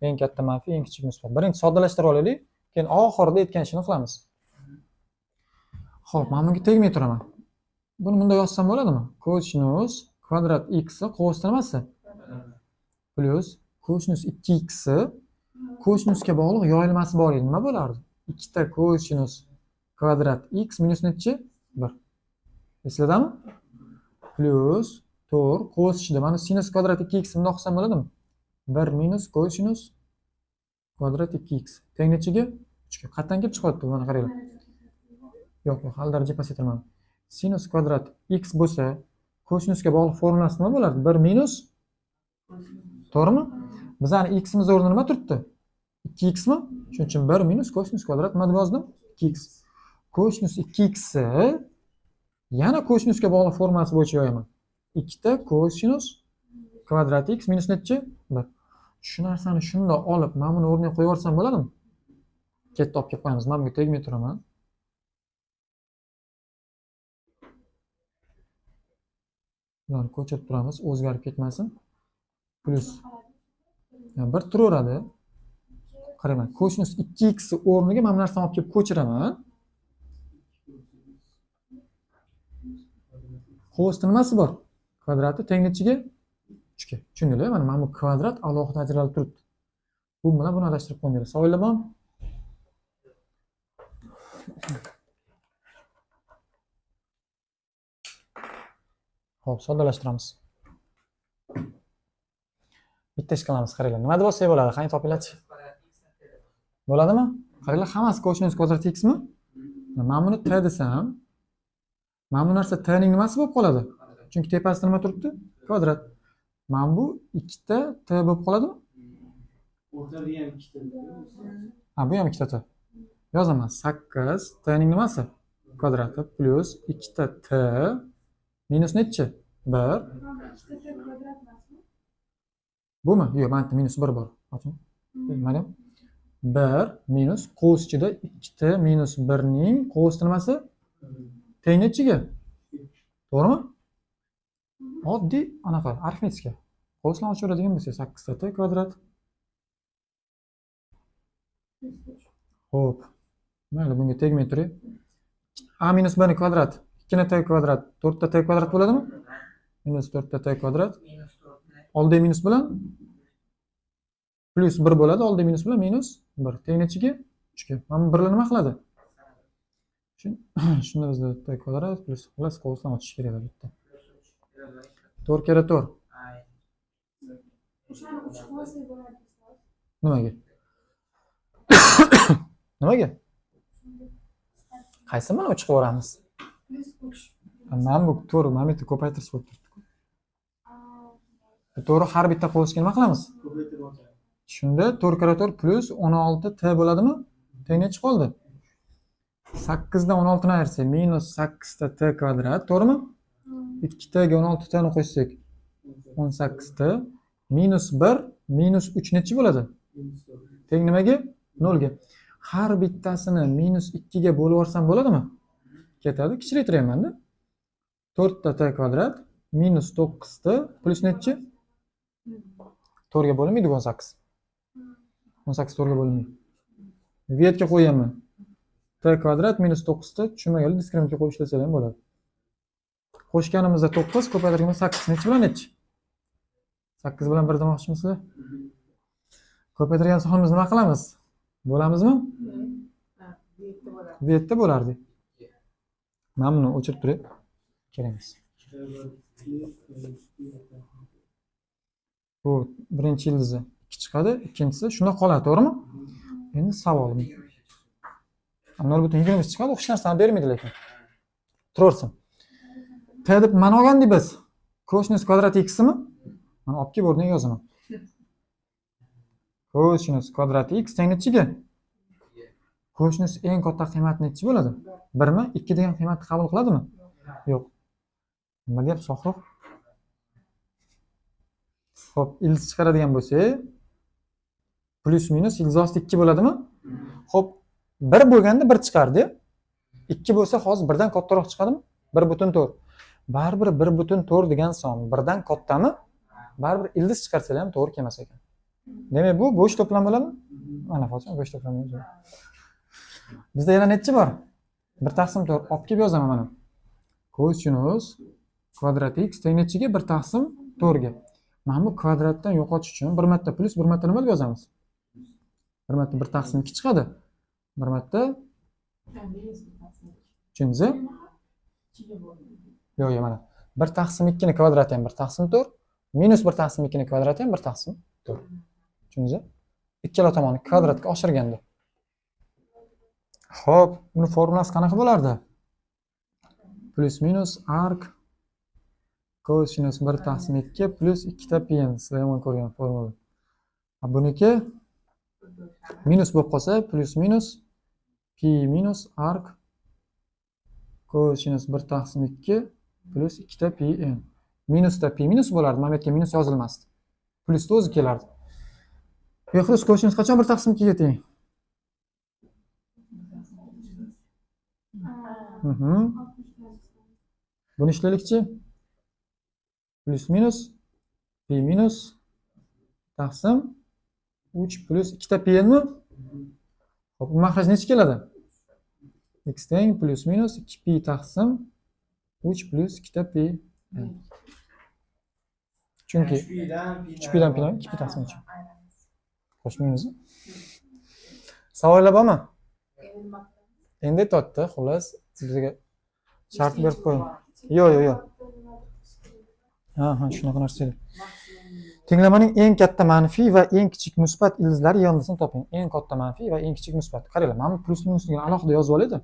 Eng katta manfiy, eng kichik musbat. Birinchi soddalashtirib olaylik, keyin oxirida aytgan ishini qilamiz. Xo'p, mana bunga tegmay turaman. Buni bunday yozsam bo'ladimi? Kosinus kvadrat x qovusda nimasi? Plyus kosinus 2x kosinusga bog'liq yoyilmasi bor edi. Nima bo'lardi? 2 ta kosinus kvadrat x minus nechi? 1. Esladami? Plyus 4 qovus ichida mana sinus kvadrat 2x bundoq qilsam bo'ladimi? 1 minus kosinus kvadrat 2x teng nechiga? 3 ga. Qayerdan kelib chiqyapti bu? Mana qaranglar. Yo'q, yo'q, hali daraja pasaytirmadim. Sinus kvadrat x bo'lsa, kosinusga bog'liq formulasi nima bo'lardi? 1 minus, to'g'rimi? Bizani x-imiz o'rnida nima turibdi? 2x mi? Shuning uchun 1 minus kosinus kvadrat nima deb yozdim? 2x. Kosinus 2x yana kosinusga bog'liq formulasi bo'yicha yozaman. 2 ta kosinus kvadrat x minus nechi? 1. Shu narsani shundoq olib, mana buni o'rniga qo'yib yuborsam bo'ladimi? Ketdi, olib kelib qo'yamiz. Mana bunga tegmay turaman. Bularni ko'chirib turamiz, o'zgarib ketmasin. Plyus 1 turaveradi. Qarayman, kosinus 2x o'rniga mana bu narsani olib kelib ko'chiraman. Qovusda nimasi bor? Kvadrati teng nechiga? 3 ga. Tushundinglar? Mana bu kvadrat alohida ajralib turibdi. Bu bilan buni adashtirib qo'ymanglar. Savollar bormi? Xo'p, soddalashtiramiz. Bitta ish qilamiz, qaranglar. Nima deb olsak bo'ladi? Qani topinglarchi. Bo'ladimi? Qaranglar, hammasi kosinus kvadrat x mi? Mana buni t desam, mana bu narsa t ning nimasi bo'lib qoladi? Chunki tepasida nima turibdi? Kvadrat. Mana bu 2 ta t bo'lib qoladimi? O'rtada ham 2 ta. Ha, bu ham 2 ta t. Yozaman 8 t ning nimasi? Kvadrati plyus 2 ta t minus nechi? 1. 2 ta t kvadrat emasmi? Bumi? Yo'q, mana yerda minus 1 bor. Oching. Mana 1 minus qovus ichida 2 t minus 1 ning qovusda nimasi? Teng nechiga? To'g'rimi? Oddiy anaqa arifmetika. Qovuslarni ochaveradigan bo'lsak 8 ta t kvadrat. Xo'p. Mayli, bunga tegmay turay. A minus b ni kvadrat, 2 ni t kvadrat, 4 ta t kvadrat bo'ladimi? Minus 4 ta t kvadrat. Minus 4 Oldi minus bilan plyus 1 bo'ladi, oldi minus bilan minus 1. Teng nechiga? 3 ga. Mana bu birlar nima qiladi? Shunda bizda t kvadrat plyus, xullas qovusdan ochish kerak bitta. 4 karra 4. O'shani 3 qilib olsak bo'ladi. Nimaga? Nimaga? Qaysi bilan 3 qilib yuboramiz? Plyus 3. Mana bu to'g'ri, mana bu yerda ko'paytirish bo'lib turibdi. To'g'ri, har bitta qovusga nima qilamiz? Ko'paytirib ochamiz. Shunda 4 karra 4 plyus 16 t bo'ladimi? Teng nechi qoldi? 8 dan 16 ni ayirsak, minus 8 ta t kvadrat, to'g'rimi? 2 t ga 16 t ni qo'shsak, 18 t minus 1 minus 3 nechi bo'ladi? Minus 4. Teng nimaga? 0 ga. Har bittasini minus 2 ga bo'lib yuborsam bo'ladimi? Ketadi, kichraytiryapman-da. 4 ta t kvadrat minus 9 t plyus nechi? 4 ga bo'linmaydi 18. 18 4 ga bo'linmaydi. Ветка qo'yaman. T kvadrat minus 9 ta tushunmaganlar diskriminantga qo'yib ishlasalar ham bo'ladi. Qo'shganimizda 9, ko'paytirganimizda 8. Nechi bilan nechi? 8 bilan 1 demoqchimisizlar? Ko'paytirgan sonimizni nima qilamiz? Bo'lamizmi? Ha, bu yerda bo'ladi. Bu yerda bo'lardi. Mana buni o'chirib turay. Kerak emas. Bu birinchi ildizi 2 chiqadi, ikkinchisi shunda qoladi, to'g'rimi? Endi savol. 0,25 chiqadi, o'xshash narsani bermaydi lekin. Turaversin. T deb nimani olgandik biz? Kosinus kvadrat x mi? Mana olib kelib o'rniga yozaman. Kosinus kvadrat x teng nechiga? Kosinus eng katta qiymati nechi bo'ladi? 1 mi? 2 degan qiymatni qabul qiladimi? Yo'q. Nima deyapsiz, Shohrux? Xo'p, ildiz chiqaradigan bo'lsak, plyus minus ildiz osti 2 bo'ladimi? Xo'p, 1 bo'lganda 1 chiqardi. 2 bo'lsa hozir 1dan kattaroq chiqadimi? 1.4. Baribir 1.4 degan son 1dan kattami? Baribir ildiz chiqarsalar ham to'g'ri kelmas ekan. Demak, bu bo'sh to'plam bo'ladimi? Mana hozir bo'sh to'plam. Bizda yana nechi bor? 1 taqsim 4 olib kelib yozaman mana. Kosinus kvadrat x teng nechiga? 1 taqsim 4 ga. Mana bu kvadratdan yo'qotish uchun bir marta plyus, bir marta nima deb yozamiz? Bir marta 1 taqsim 2 chiqadi. Bir marta Minus 1 taqsim. tushundingiz? Yo'q, yo'q, mana 1 taqsim 2 ni kvadrati ham 1 taqsim 4, minus 1 taqsim 2 ni kvadrati ham 1 taqsim 4. Tushundingizmi? Ikkala tomonni kvadratga oshirganda. Xo'p, buni formulasi qanaqa bo'lardi? Plus minus arc kosinus 1 taqsim 2 plus 2 ta pi n. Sizlar yomon ko'rgan formula. Buniki minus bo'lib qolsa, plus minus pi minus arc kosinus 1 taqsim 2 plus 2 ta pi n. Minusda pi minus bo'lardi, mana bu yerga minus yozilmasdi. Plusda o'zi kelardi. Behruz, kosinus qachon 1 taqsim 2 ga teng? Buni ishlaylikchi. Plus minus pi minus taqsim 3 plus 2 ta pi n mi? Xo'p, mahraj necha keladi? X teng plus minus 2 pi taqsim 3 plus 2 ta pi n. Chunki 3 pi dan pi dan 2 pi taqsim 3. Qo'shmaymiz. Savollar bormi? Endi aytyapti, xullas bizga shart berib qo'ying. Yo'q, yo'q, yo'q. Ha, ha, shunaqa narsa edi. Tenglamaning eng katta manfiy va eng kichik musbat ildizlari yig'indisini toping. Eng katta manfiy va eng kichik musbat. Qaranglar, mana bu plus minus degan alohida yozib olaydi.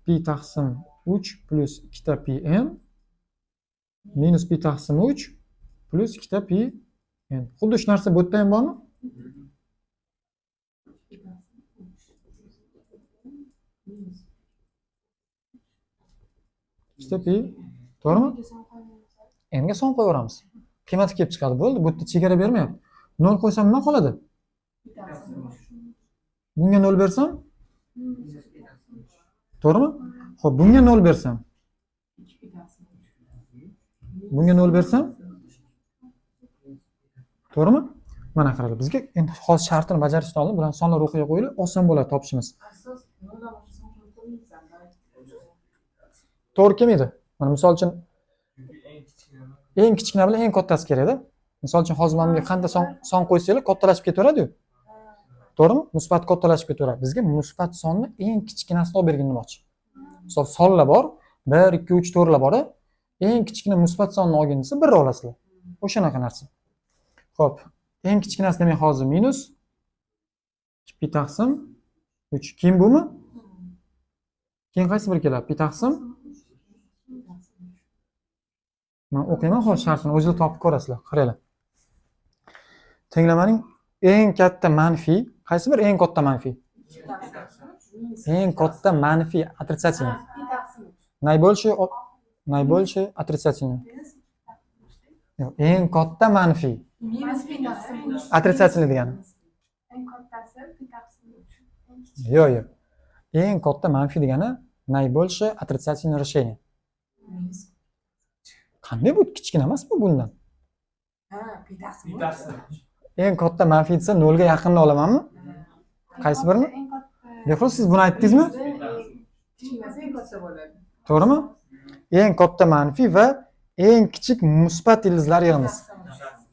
Pi taqsim 3 plus 2 ta pi n minus pi taqsim 3 plus 2 ta pi n. Xuddi shu narsa bu yerda ham bormi? Ikkita pi, to'g'rimi? N ga son qo'yaveramiz. Qiymati kelib chiqadi, bo'ldi. Bu yerda chegara bermayapti. 0 qo'ysam nima qoladi? Bunga 0 bersam? To'g'rimi? Xo'p, bunga 0 bersam? Bunga 0 bersam? To'g'rimi? Mana qaranglar, bizga endi hozir shartini bajarishdan oldin bularni sonlar o'qiga qo'yilib, oson bo'ladi topishimiz. To'g'ri kelmaydi. Mana misol uchun eng kichkina bilan eng kattasi kerakda. Misol uchun hozir mana bunga qancha son qo'ysanglar kattalashib ketaveradi-yu. To'g'rimi? Musbat kattalashib ketaveradi. Bizga musbat sonni eng kichkinasini olib bergin demoqchi. Misol sonlar bor, 1, 2, 3, 4 lar bor. Eng kichkina musbat sonni olgin desa 1 olasizlar. O'shanaqa narsa. Xo'p, eng kichkinasi demak hozir minus 2 pi taqsim 3. Keyin bumi? Keyin qaysi biri keladi? Pi taqsim. Men o'qiyman hozir shartini, o'zingizlar topib ko'rasizlar. Qaranglar. Tenglamaning eng katta manfiy, qaysi bir eng katta manfiy? Eng katta manfiy отрицательный. Наибольший наибольший отрицательный. Yo'q, eng katta manfiy. Отрицательный degani. Eng kattasi pi taqsim 3. Yo'q, yo'q. Eng katta manfiy degani наибольшее отрицательное решение. Qanday bu kichkina emasmi bundan? Ha, pi taqsim 3. Eng katta manfiy desa 0 ga yaqinni olamanmi? Qaysi birini? Behruz, siz buni aytdingizmi? Kichkinasi eng katta bo'ladi. To'g'rimi? Eng katta manfiy va eng kichik musbat ildizlar yig'indisi.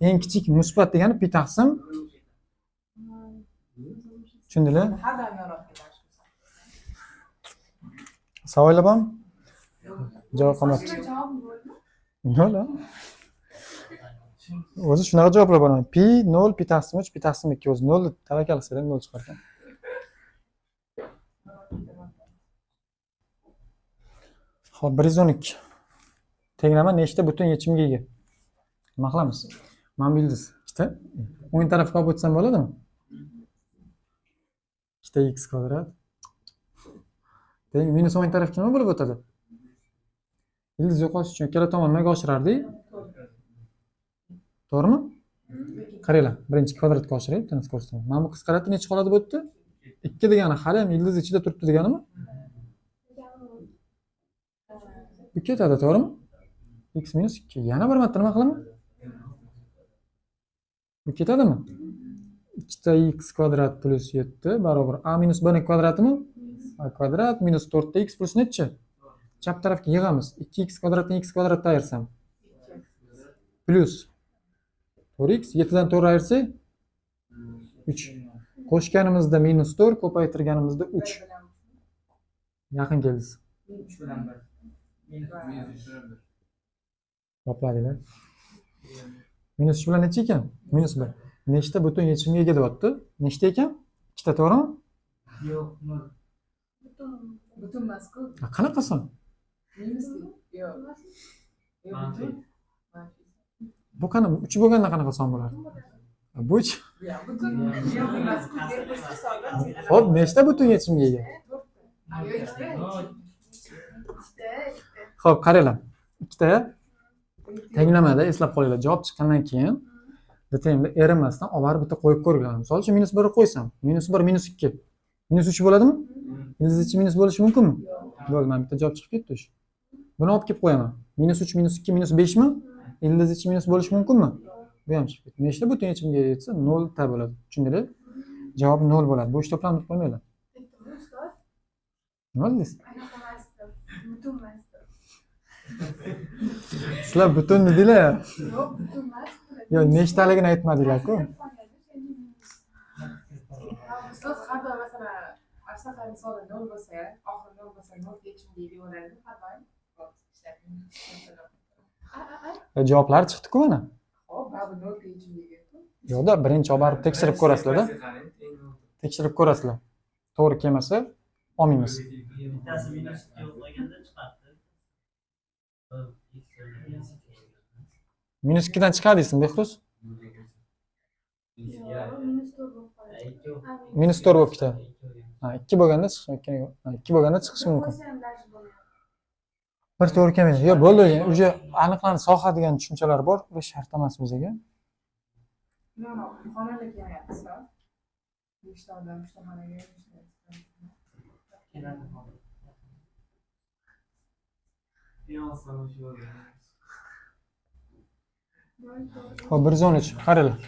Eng kichik musbat degani pi taqsim. Tushundinglar? Savollar bormi? Javob qolmabdi. Nol. O'zi shunaqa javoblar bor. Pi 0, pi taqsim 3, pi taqsim 2 o'zi 0 deb tavakkal qilsa ham 0 chiqar ekan. Xo'p, 112. Tenglama nechta butun yechimga ega? Nima qilamiz? Mana bu ildiz ikkita. O'ng tarafga olib o'tsam bo'ladimi? Ikkita x kvadrat. Teng minus o'ng tarafga nima bo'lib o'tadi? Ildiz yo'qotish uchun ikkala tomon nimaga oshirardik? To'g'rimi? Qaranglar, birinchi kvadratga oshiray, bittani ko'rsataman. Mana bu qisqaradi, necha qoladi bu yerda? 2 degani hali ham ildiz ichida turibdi deganimi? Bu ketadi, to'g'rimi? X minus 2. Yana bir marta nima qilaman? Bu ketadimi? 2 ta x kvadrat plus 7 barobar a minus b ning kvadratimi? A kvadrat minus 4 ta x plus necha? Chap tarafga yig'amiz. 2x kvadratni x kvadratdan ayirsam plus 4x 7 dan 4 ayirsak 3. Qo'shganimizda minus 4, ko'paytirganimizda 3. Yaqin keldingiz. 3 bilan 1. Minus. Topladinglar. Minus 3 bilan necha ekan? Minus 1. Nechta butun yechimga ega deyapti? Nechta ekan? Ikkita, to'g'rimi? Yo'q, nol. Butun emas-ku. Ha, qanaqasi? Minus yo'q. Yo'q, Manfiy. butun. Manfiy. Bu qanaqa? 3 bo'lganda qanaqa son bo'ladi? Bu uch. Ya, butun yo'q emas-ku. Bir hisobi. Xo'p, nechta butun yechimga ega? To'rtta. Yo'q, ikkita. Nol. Ikkita. Xo'p, qaranglar. Ikkita tenglamada eslab qolinglar. Javob chiqqandan keyin DTMda erinmasdan olib borib bitta qo'yib ko'ringlar. Misol uchun minus 1 qo'ysam, minus 1 minus 2. Minus 3 bo'ladimi? Minus 3 minus bo'lishi mumkinmi? Bo'ldi, mana bitta javob chiqib ketdi o'sha. Buni olib kelib qo'yaman. Minus 3 minus 2 minus 5 mi? Ildiz ichi minus bo'lishi mumkinmi? Bu ham chiqib ketdi. Nechta butun yechimga ega desa, 0 ta bo'ladi. Tushundinglar? Javob 0 bo'ladi. Bo'sh to'plam deb qo'ymanglar. Ustoz, Nima dedingiz? anaqa emasdi, butun emasdi. Sizlar butun dedinglar. Yo'q, butun emas. Yo'q, nechtaligini aytmadinglar-ku. Ustoz, har doim, masalan, mana shunaqa misolda nol bo'lsa, oxiri nol bo'lsa, nol yechimga ega bo'ladi har doim. Masalan, Javoblar chiqdi-ku mana. Xo'p, baribir nol yechimga ega. Yo'qda, birinchi olib borib tekshirib ko'rasizlar-da. Tekshirib ko'rasizlar. To'g'ri kelmasa olmaymiz. Bittasi minus ikki bo'lganda chiqardi. Minus 2 dan chiqadi deysizmi, Behruz? Yo'q, minus 4 bo'lib qoladi. Minus 4 bo'lib ketadi. Ha, 2 bo'lganda chiqishi mumkin. Ha, 2 bo'lganda chiqishi mumkin. Qo'ysa ham даже bo'lmaydi. Bir to'g'ri kelmaydi. Yo'q, bo'ldi. Уже aniqlandi soha degan tushunchalar bor, bu shart emas bizga. No, xonalar kelmayapti, ustoz. Beshta odam uchta xonaga, uchta. Keladi hozir. Eng oson o'sha bo'ldi. Xo'p, 113. Qaranglar.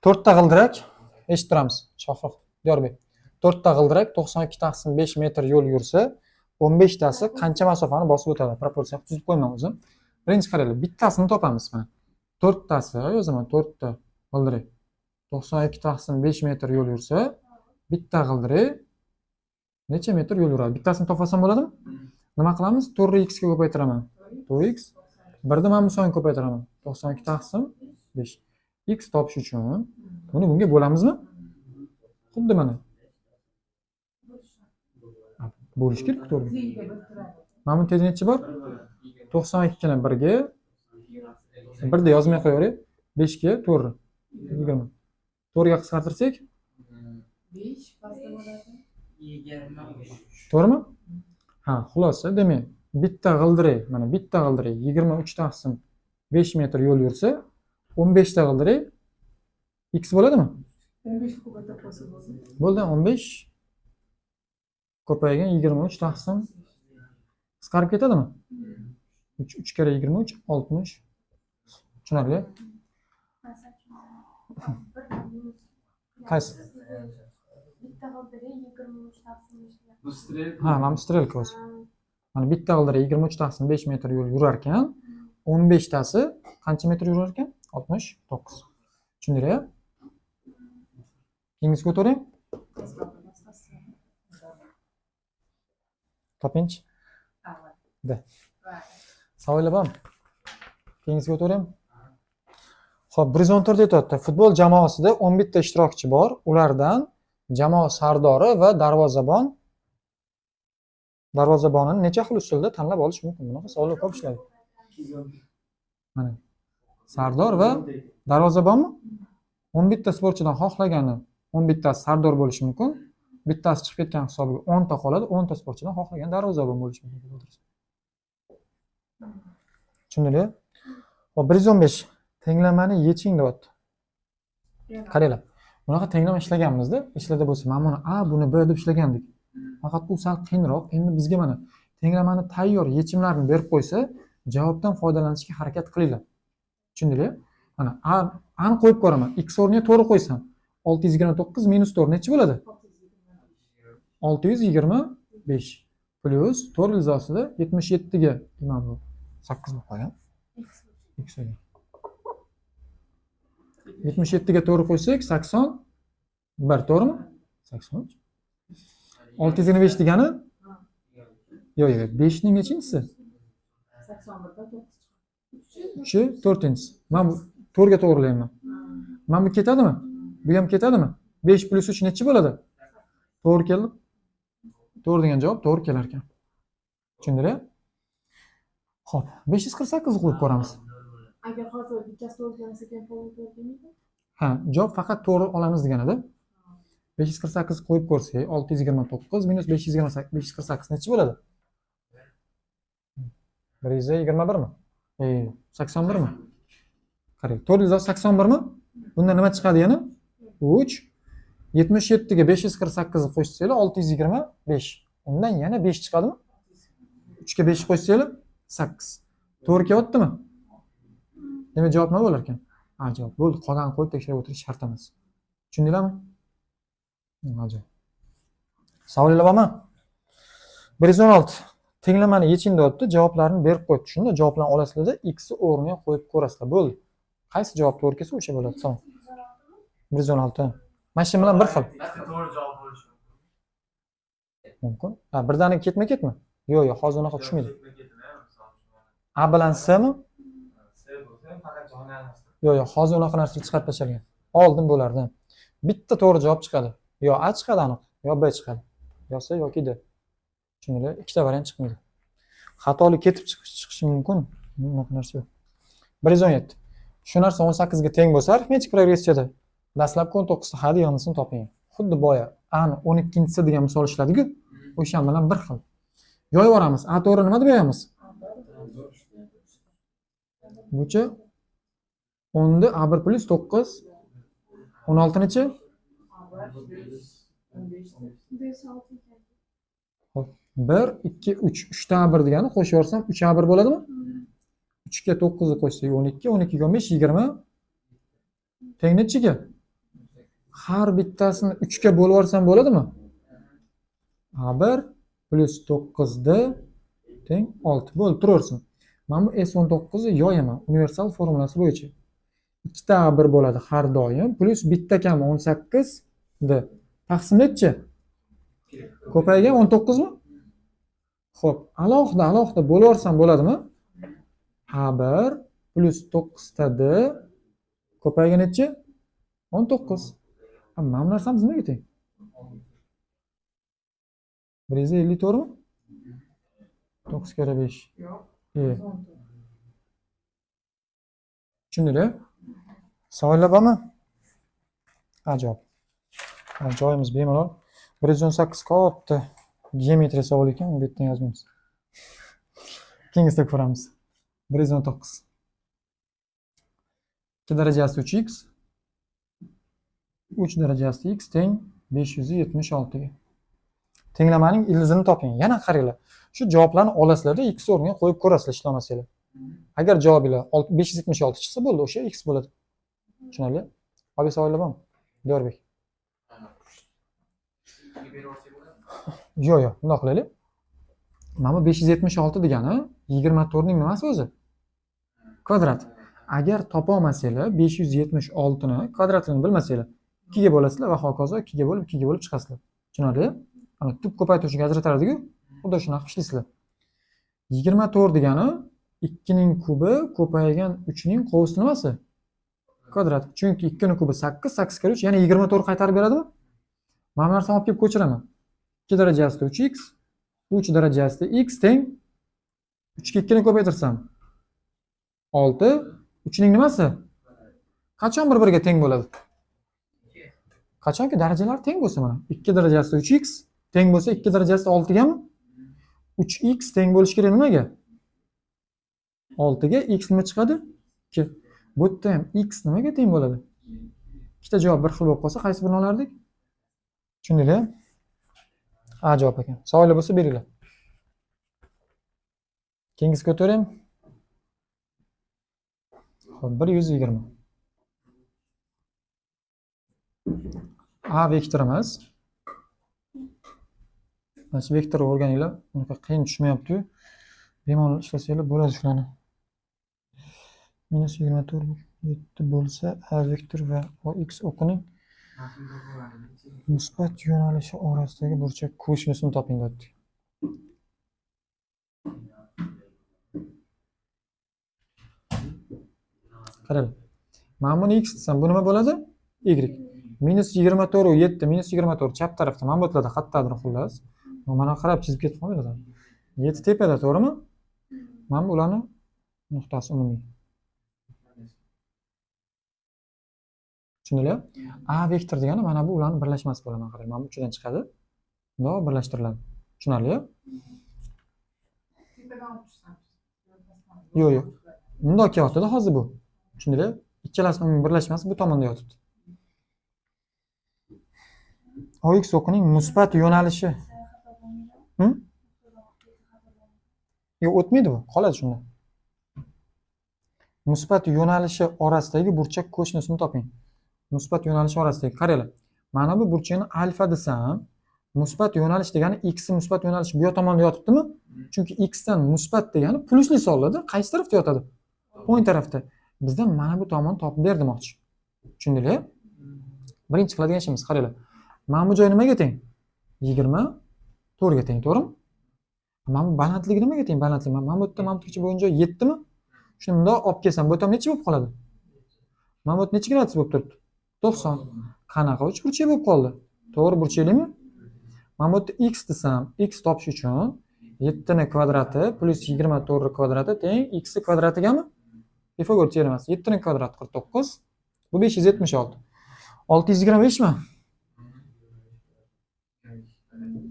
To'rtta g'ildirak eshittiramiz. Shohrux Diyorbek. To'rtta g'ildirak 92 taqsim 5 metr yo'l yursa, 15 tasi qancha masofani bosib o'tadi? Proporsiya tuzib qo'yman o'zim. Birinchi qaranglar, bittasini topamiz mana. To'rttasi yozaman, to'rtta g'ildirak. 92 taqsim 5 metr yo'l yursa, bitta g'ildirak necha metr yo'l yuradi? Bittasini topsam bo'ladimi? Nima qilamiz? 4x ga ko'paytiraman. 4x birda mana bu sonni ko'paytiraman. 92 taqsim 5. X topish uchun buni bunga bo'lamizmi? Xuddi mana. Bo'lish kerak to'g'ri. Tezligiga bir turadi. Mana buni tezi nechi bor? 92 ni birga, birda yozmay qo'yaveray. 5 ga 4. 20. 4 ga qisqartirsak, 5 pastda bo'ladi. 23. To'g'rimi? Ha, xulosa, demak, bitta g'ildirak, mana bitta g'ildirak 23 taqsim 5 metr yo'l yursa, 15 ta g'ildirak x bo'ladimi? 15 ko'paytirib qo'ysa bo'ldi. Bo'ldi, 15 ko'paygan 23 taqsim qisqarib ketadimi? 3 3 karra 23 60. Tushunarli? Masalan, bir minus. Qaysi? Bitta g'ildirak 23 taqsim 5. Bu strelka. Ha, mana bu strelka o'zi. Mana bitta g'ildirak 23 taqsim 5 metr yo'l yurar ekan, 15 tasi qancha metr yurar ekan? 69. Tushundinglar? Keyingisiga o'tavering. Qisqartirmasasi. Topingchi. Avval. Da. Va. Savollar bormi? Keyingisiga o'tavering. Xo'p, 114 aytyapti. Futbol jamoasida 11 ta ishtirokchi bor. Ulardan jamoa sardori va darvozabonini necha xil usulda tanlab olish mumkin? Bunaqa savollar ko'p ishladi. Mana. Sardor va darvozabonmi? 11 ta sportchidan xohlagani 11 tasi sardor bo'lishi mumkin. Bittasi chiqib ketgan hisobiga 10 ta qoladi. 10 ta sportchidan xohlagan darvozabon bo'lishi mumkin. Tushundinglar? Xo'p, 115 tenglamani yeching deyapti. Qaranglar. Bunaqa tenglama ishlaganmizda, ishlarda bo'lsa, mana buni A, buni B deb ishlagandik. Faqat u sal qiyinroq. Endi bizga mana tenglamani tayyor yechimlarini berib qo'ysa, javobdan foydalanishga harakat qilinglar. Tushundinglar? Mana A, A ni qo'yib ko'raman. X o'rniga to'g'ri qo'ysam, 629 minus 4 necha bo'ladi? 625 plyus 4 ilzosida 77 ga nima bu? 8 bo'lib qolgan. X bo'lgan. 77 ga to'g'ri qo'ysak 81, to'g'rimi? 83. 625 degani Yo'q, yo'q, 5 ning nechinchisi? 81 dan 9 chiqadi. 3-chi, 4-inchisi. Men bu 4 ga to'g'rilayman. Mana bu ketadimi? Bu ham ketadimi? 5 plus 3 nechi bo'ladi? To'g'ri keldi. To'g'ri degan javob to'g'ri kelar ekan. Tushundinglar? Xo'p, 548 qo'yib ko'ramiz. Agar hozir bittasi to'g'ri kelmasa, keyin to'g'ri to'g'ri kelmaydi. Ha, javob faqat to'g'ri olamiz deganida. 548 qo'yib ko'rsak, 629 minus 528, 548 nechi bo'ladi? 121 mi? 81 mi? Qarang, 481 mi? Bundan nima chiqadi yana? 3. 77 ga 548 ni qo'shsanglar 625. Undan yana 5 chiqadimi? 3 ga 5 qo'shsanglar 8. To'g'ri kelyaptimi? Demak, javob nima bo'lar ekan? Ha, javob bo'ldi. Qolganini qo'yib tekshirib o'tirish shart emas. Tushundinglarmi? Ajoyib. Savollar bormi? 116. Tenglamani yeching deyapti, javoblarni berib qo'yibdi. Shunda javoblarni olasizlarda x o'rniga qo'yib ko'rasizlar. Bo'ldi. Qaysi javob to'g'ri kelsa o'sha bo'ladi. Tamom. 116. Mana shu bilan bir xil. Ikkita to'g'ri javob bo'lishi mumkin. Mumkin. Ha, birdaniga ketma-ketmi? Yo'q, yo'q, hozir unaqa tushmaydi. Ketma-ketmi, misol uchun. A bilan S mi? S bo'lsa faqat joyini almashtirib. Yo'q, yo'q, hozir unaqa narsa chiqarib tashlangan. Oldin bo'lardi. Bitta to'g'ri javob chiqadi. Yo A chiqadi aniq, yo B chiqadi. Yo C yoki D. Tushundinglar? Ikkita variant chiqmaydi. Xatolik ketib chiqishi mumkin. Unaqa narsa yo'q. 117. Shu narsa 18 ga teng bo'lsa, arifmetik progressiyada dastlabki 19 ta hadya yig'indisini toping. Xuddi boya A ni 12-chisi degan misol ishladiku, o'sha bilan bir xil. Yoyib yuboramiz. A to'g'ri nima deb yoyamiz? Buchi 10 ni A1 plus 9 16 nechi? 5 6 ekan. 1 2 3. 3 ta A1 degani qo'shib yuborsam 3 A1 bo'ladimi? 3 ga 9 ni qo'shsak 12, 12 ga 15 20 teng nechiga? Har bittasini 3 ga bo'lib yuborsam bo'ladimi? A1 plus 9 d teng 6. Bo'ldi, turaversin. Mana bu S19 ni yoyaman universal formulasi bo'yicha. 2 ta A1 bo'ladi har doim plus bitta kam 18 d. Taqsim nechi? Ko'paygan 19 mi? Xo'p, alohida alohida bo'lib yuborsam bo'ladimi? A1 plus 9 ta d ko'paygan nechi? 19. Ha, mana bu narsamiz nimaga teng? 154 mi? 9 karra 5. Yo'q. 114. Tushundinglar? Savollar bormi? Ajoyib. Ha, joyimiz bemalol. 118 katta geometriya savol ekan, bu yerdan yozmaymiz. Keyingisida ko'ramiz. 119. 2 darajasi 3x 3 darajasi x teng 576 ga. Tenglamaning ildizini toping. Yana qaranglar. Shu javoblarni olasizlarda x o'rniga qo'yib ko'rasizlar ishlamasanglar. Agar javobinglar 576 chiqsa bo'ldi, o'sha x bo'ladi. Tushunarli? Obi savollar bormi? Diyorbek. Yo'q, yo'q, bundoq qilaylik. Mana bu 576 degani 24 ning nimasi o'zi? Kvadrat. Agar topa olmasanglar 576 ni kvadratini bilmasanglar 2 ga bo'lasizlar va hokazo 2 ga bo'lib 2 ga bo'lib chiqasizlar. Tushunarli? Ana tub ko'paytiruvchiga ajratardik-ku, xuddi shunaqa ishlaysizlar. 24 degani 2 ning kubi ko'paygan 3 ning qovsi nimasi? Kvadrat. Chunki 2 ning kubi 8, 8 karra 3 ya'ni 24 qaytarib beradimi? Mana bu narsani olib kelib ko'chiraman. 2 darajasida 3x, 3 darajasida x teng 3 ga 2 ni ko'paytirsam 6, 3 ning nimasi? Qachon bir-biriga teng bo'ladi? Qachonki darajalar teng bo'lsa mana 2 darajasida 3x teng bo'lsa 2 darajasida 6 gami? 3x teng bo'lishi kerak nimaga? 6 ga x nima chiqadi? 2. Bu yerda ham x nimaga teng bo'ladi? Ikkita javob bir xil bo'lib qolsa qaysi birini olardik? Tushundinglar? A javob ekan. Savollar bo'lsa beringlar. Keyingisiga o'taveraymi? Xo'p, 120. A vektorimiz. Mana shu vektorni o'rganinglar, unaqa qiyin tushmayapti-yu. Bemalol ishlasanglar bo'ladi shularni. Minus 24.7 bo'lsa, A vektor va OX o'qining musbat yo'nalishi orasidagi burchak kosinusini toping deyapti. Qarang. Mana buni x desam, bu nima bo'ladi? Y. Minus 24 u 7, minus 24 chap tarafda, mana bu yerlarda qayerdadir xullas. Mana qarab chizib ketib qolmanglar. 7 tepada, to'g'rimi? Mana bu ularni nuqtasi umumiy. Tushundinglar? A vektor degani mana bu ularning birlashmasi bo'ladi. Mana qarang, mana bu uchidan chiqadi. Bundoq birlashtiriladi. Tushunarli? Tepadan olib tushsam. Yo'q, yo'q. Bundoq kelyapti-da hozir bu. Tushundinglar? Ikkalasining umumiy birlashmasi bu tomonda yotibdi. OX o'qining musbat yo'nalishi. Yo'q, o'tmaydi bu, qoladi shunda. Musbat yo'nalishi orasidagi burchak kosinusini toping. Musbat yo'nalishi orasidagi, qaranglar. Mana bu burchakni alfa desam, musbat yo'nalish degani x musbat yo'nalishi bu yoq tomonda yotibdimi? Chunki x dan musbat degani plusli sonlarda qaysi tarafda yotadi? O'ng tarafda. Bizdan mana bu tomonni topib ber demoqchi. Tushundinglar? Birinchi qiladigan ishimiz, qaranglar. Mana bu joy nimaga teng? 24 ga teng, to'g'rimi? Mana bu balandligi nimaga teng? Balandlik mana bu yerda mana bu yergacha bo'lgan joy 7 mi? Shuni bundoq olib kelsam, bu tom necha bo'lib qoladi? Mana bu yerda necha gradus bo'lib turibdi? 90. Qanaqa uchburchak bo'lib qoldi? To'g'ri burchaklikmi? Mana bu yerda x desam, x topish uchun 7 ni kvadrati plus 24 kvadrati teng x kvadratigami? Pifagor teoremasi. 7 ni kvadrati 49, bu 576. 625 mi?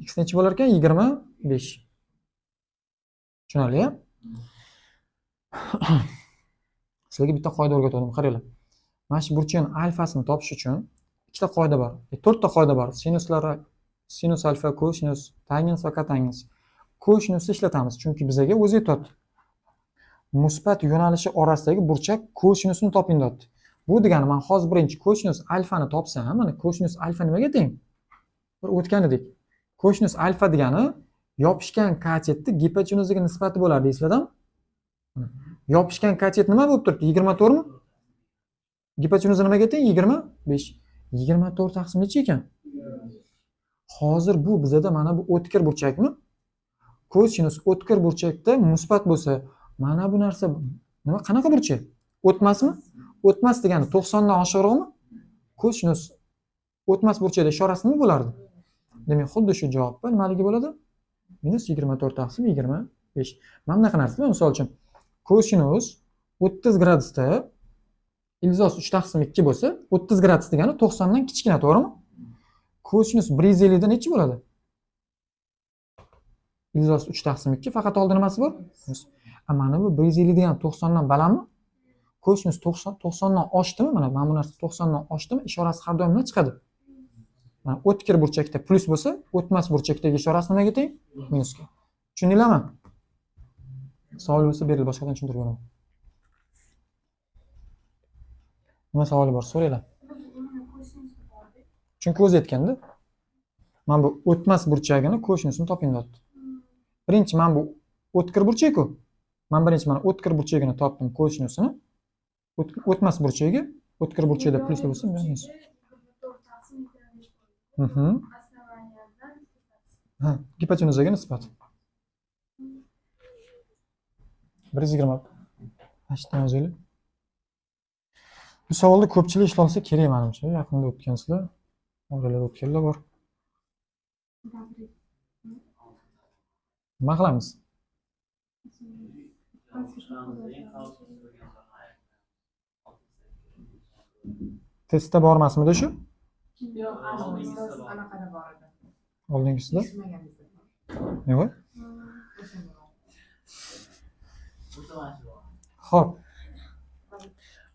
X necha bo'lar ekan? 25. Tushunarli-ya? Sizlarga bitta qoida o'rgatdim, qaranglar. Mana shu burchakning alfasini topish uchun ikkita qoida bor. To'rtta qoida bor. Sinuslar, sinus alfa, kosinus, tangens va kotangens. Kosinusni ishlatamiz, chunki bizga o'zi aytyapti. Musbat yo'nalishi orasidagi burchak kosinusini toping deyapti. Bu degani men hozir birinchi kosinus alfani topsam, mana kosinus alfa nimaga teng? Bir o'tgan edik. Kosinus alfa degani yopishgan katetni gipotenuzaga nisbati bo'lardi, esladam? Yopishgan katet nima bo'lib turibdi? 24 mi? Gipotenuza nimaga teng? 25. 24 taqsim necha ekan? Hozir bu bizada mana bu o'tkir burchakmi? Kosinus o'tkir burchakda musbat bo'lsa, mana bu narsa nima, qanaqa burchak? O'tmasmi? O'tmas degani 90 dan oshiqroqmi? Kosinus o'tmas burchakda ishorasi nima bo'lardi? Demak, xuddi shu javobni nimaligi bo'ladi? Minus 24 taqsim 25. Mana bunaqa narsa, misol uchun kosinus 30 gradusda ildiz 3 taqsim 2 bo'lsa, 30 gradus degani 90 dan kichkina, to'g'rimi? Kosinus 150 da necha bo'ladi? Ildiz 3 taqsim 2, faqat oldin nimasi bor? Mana bu 150 degani 90 dan balandmi? Kosinus 90 dan oshdimi? Mana bu narsa 90 dan oshdimi? Ishorasi har doim nima chiqadi? Mana o'tkir burchakda plus bo'lsa, o'tmas burchakdagi ishorasi nimaga teng? Minusga. Tushundinglarmi? Savol bo'lsa beriladi, boshqadan tushuntirib beraman. Nima savoli bor, so'ranglar. Chunki o'zi aytganda, mana bu o'tmas burchagini kosinusini toping deyapti. Birinchi mana bu o'tkir burchak-ku. Men birinchi mana o'tkir burchagini topdim, kosinusini. O'tmas burchagi, o'tkir burchakda plyus bo'lsa, minus. Ha, gipotenuzaga nisbat. 120. Mana yozaylik. Bu savolda ko'pchilik ishlolsa kerak menimcha. Yaqinda o'tgansizlar, oralarda o'tganlar bor. Nima qilamiz? Testda bormasmidi shu? Yo'q, anaqada bor edi. Oldingisida? Yo'q. Xo'p.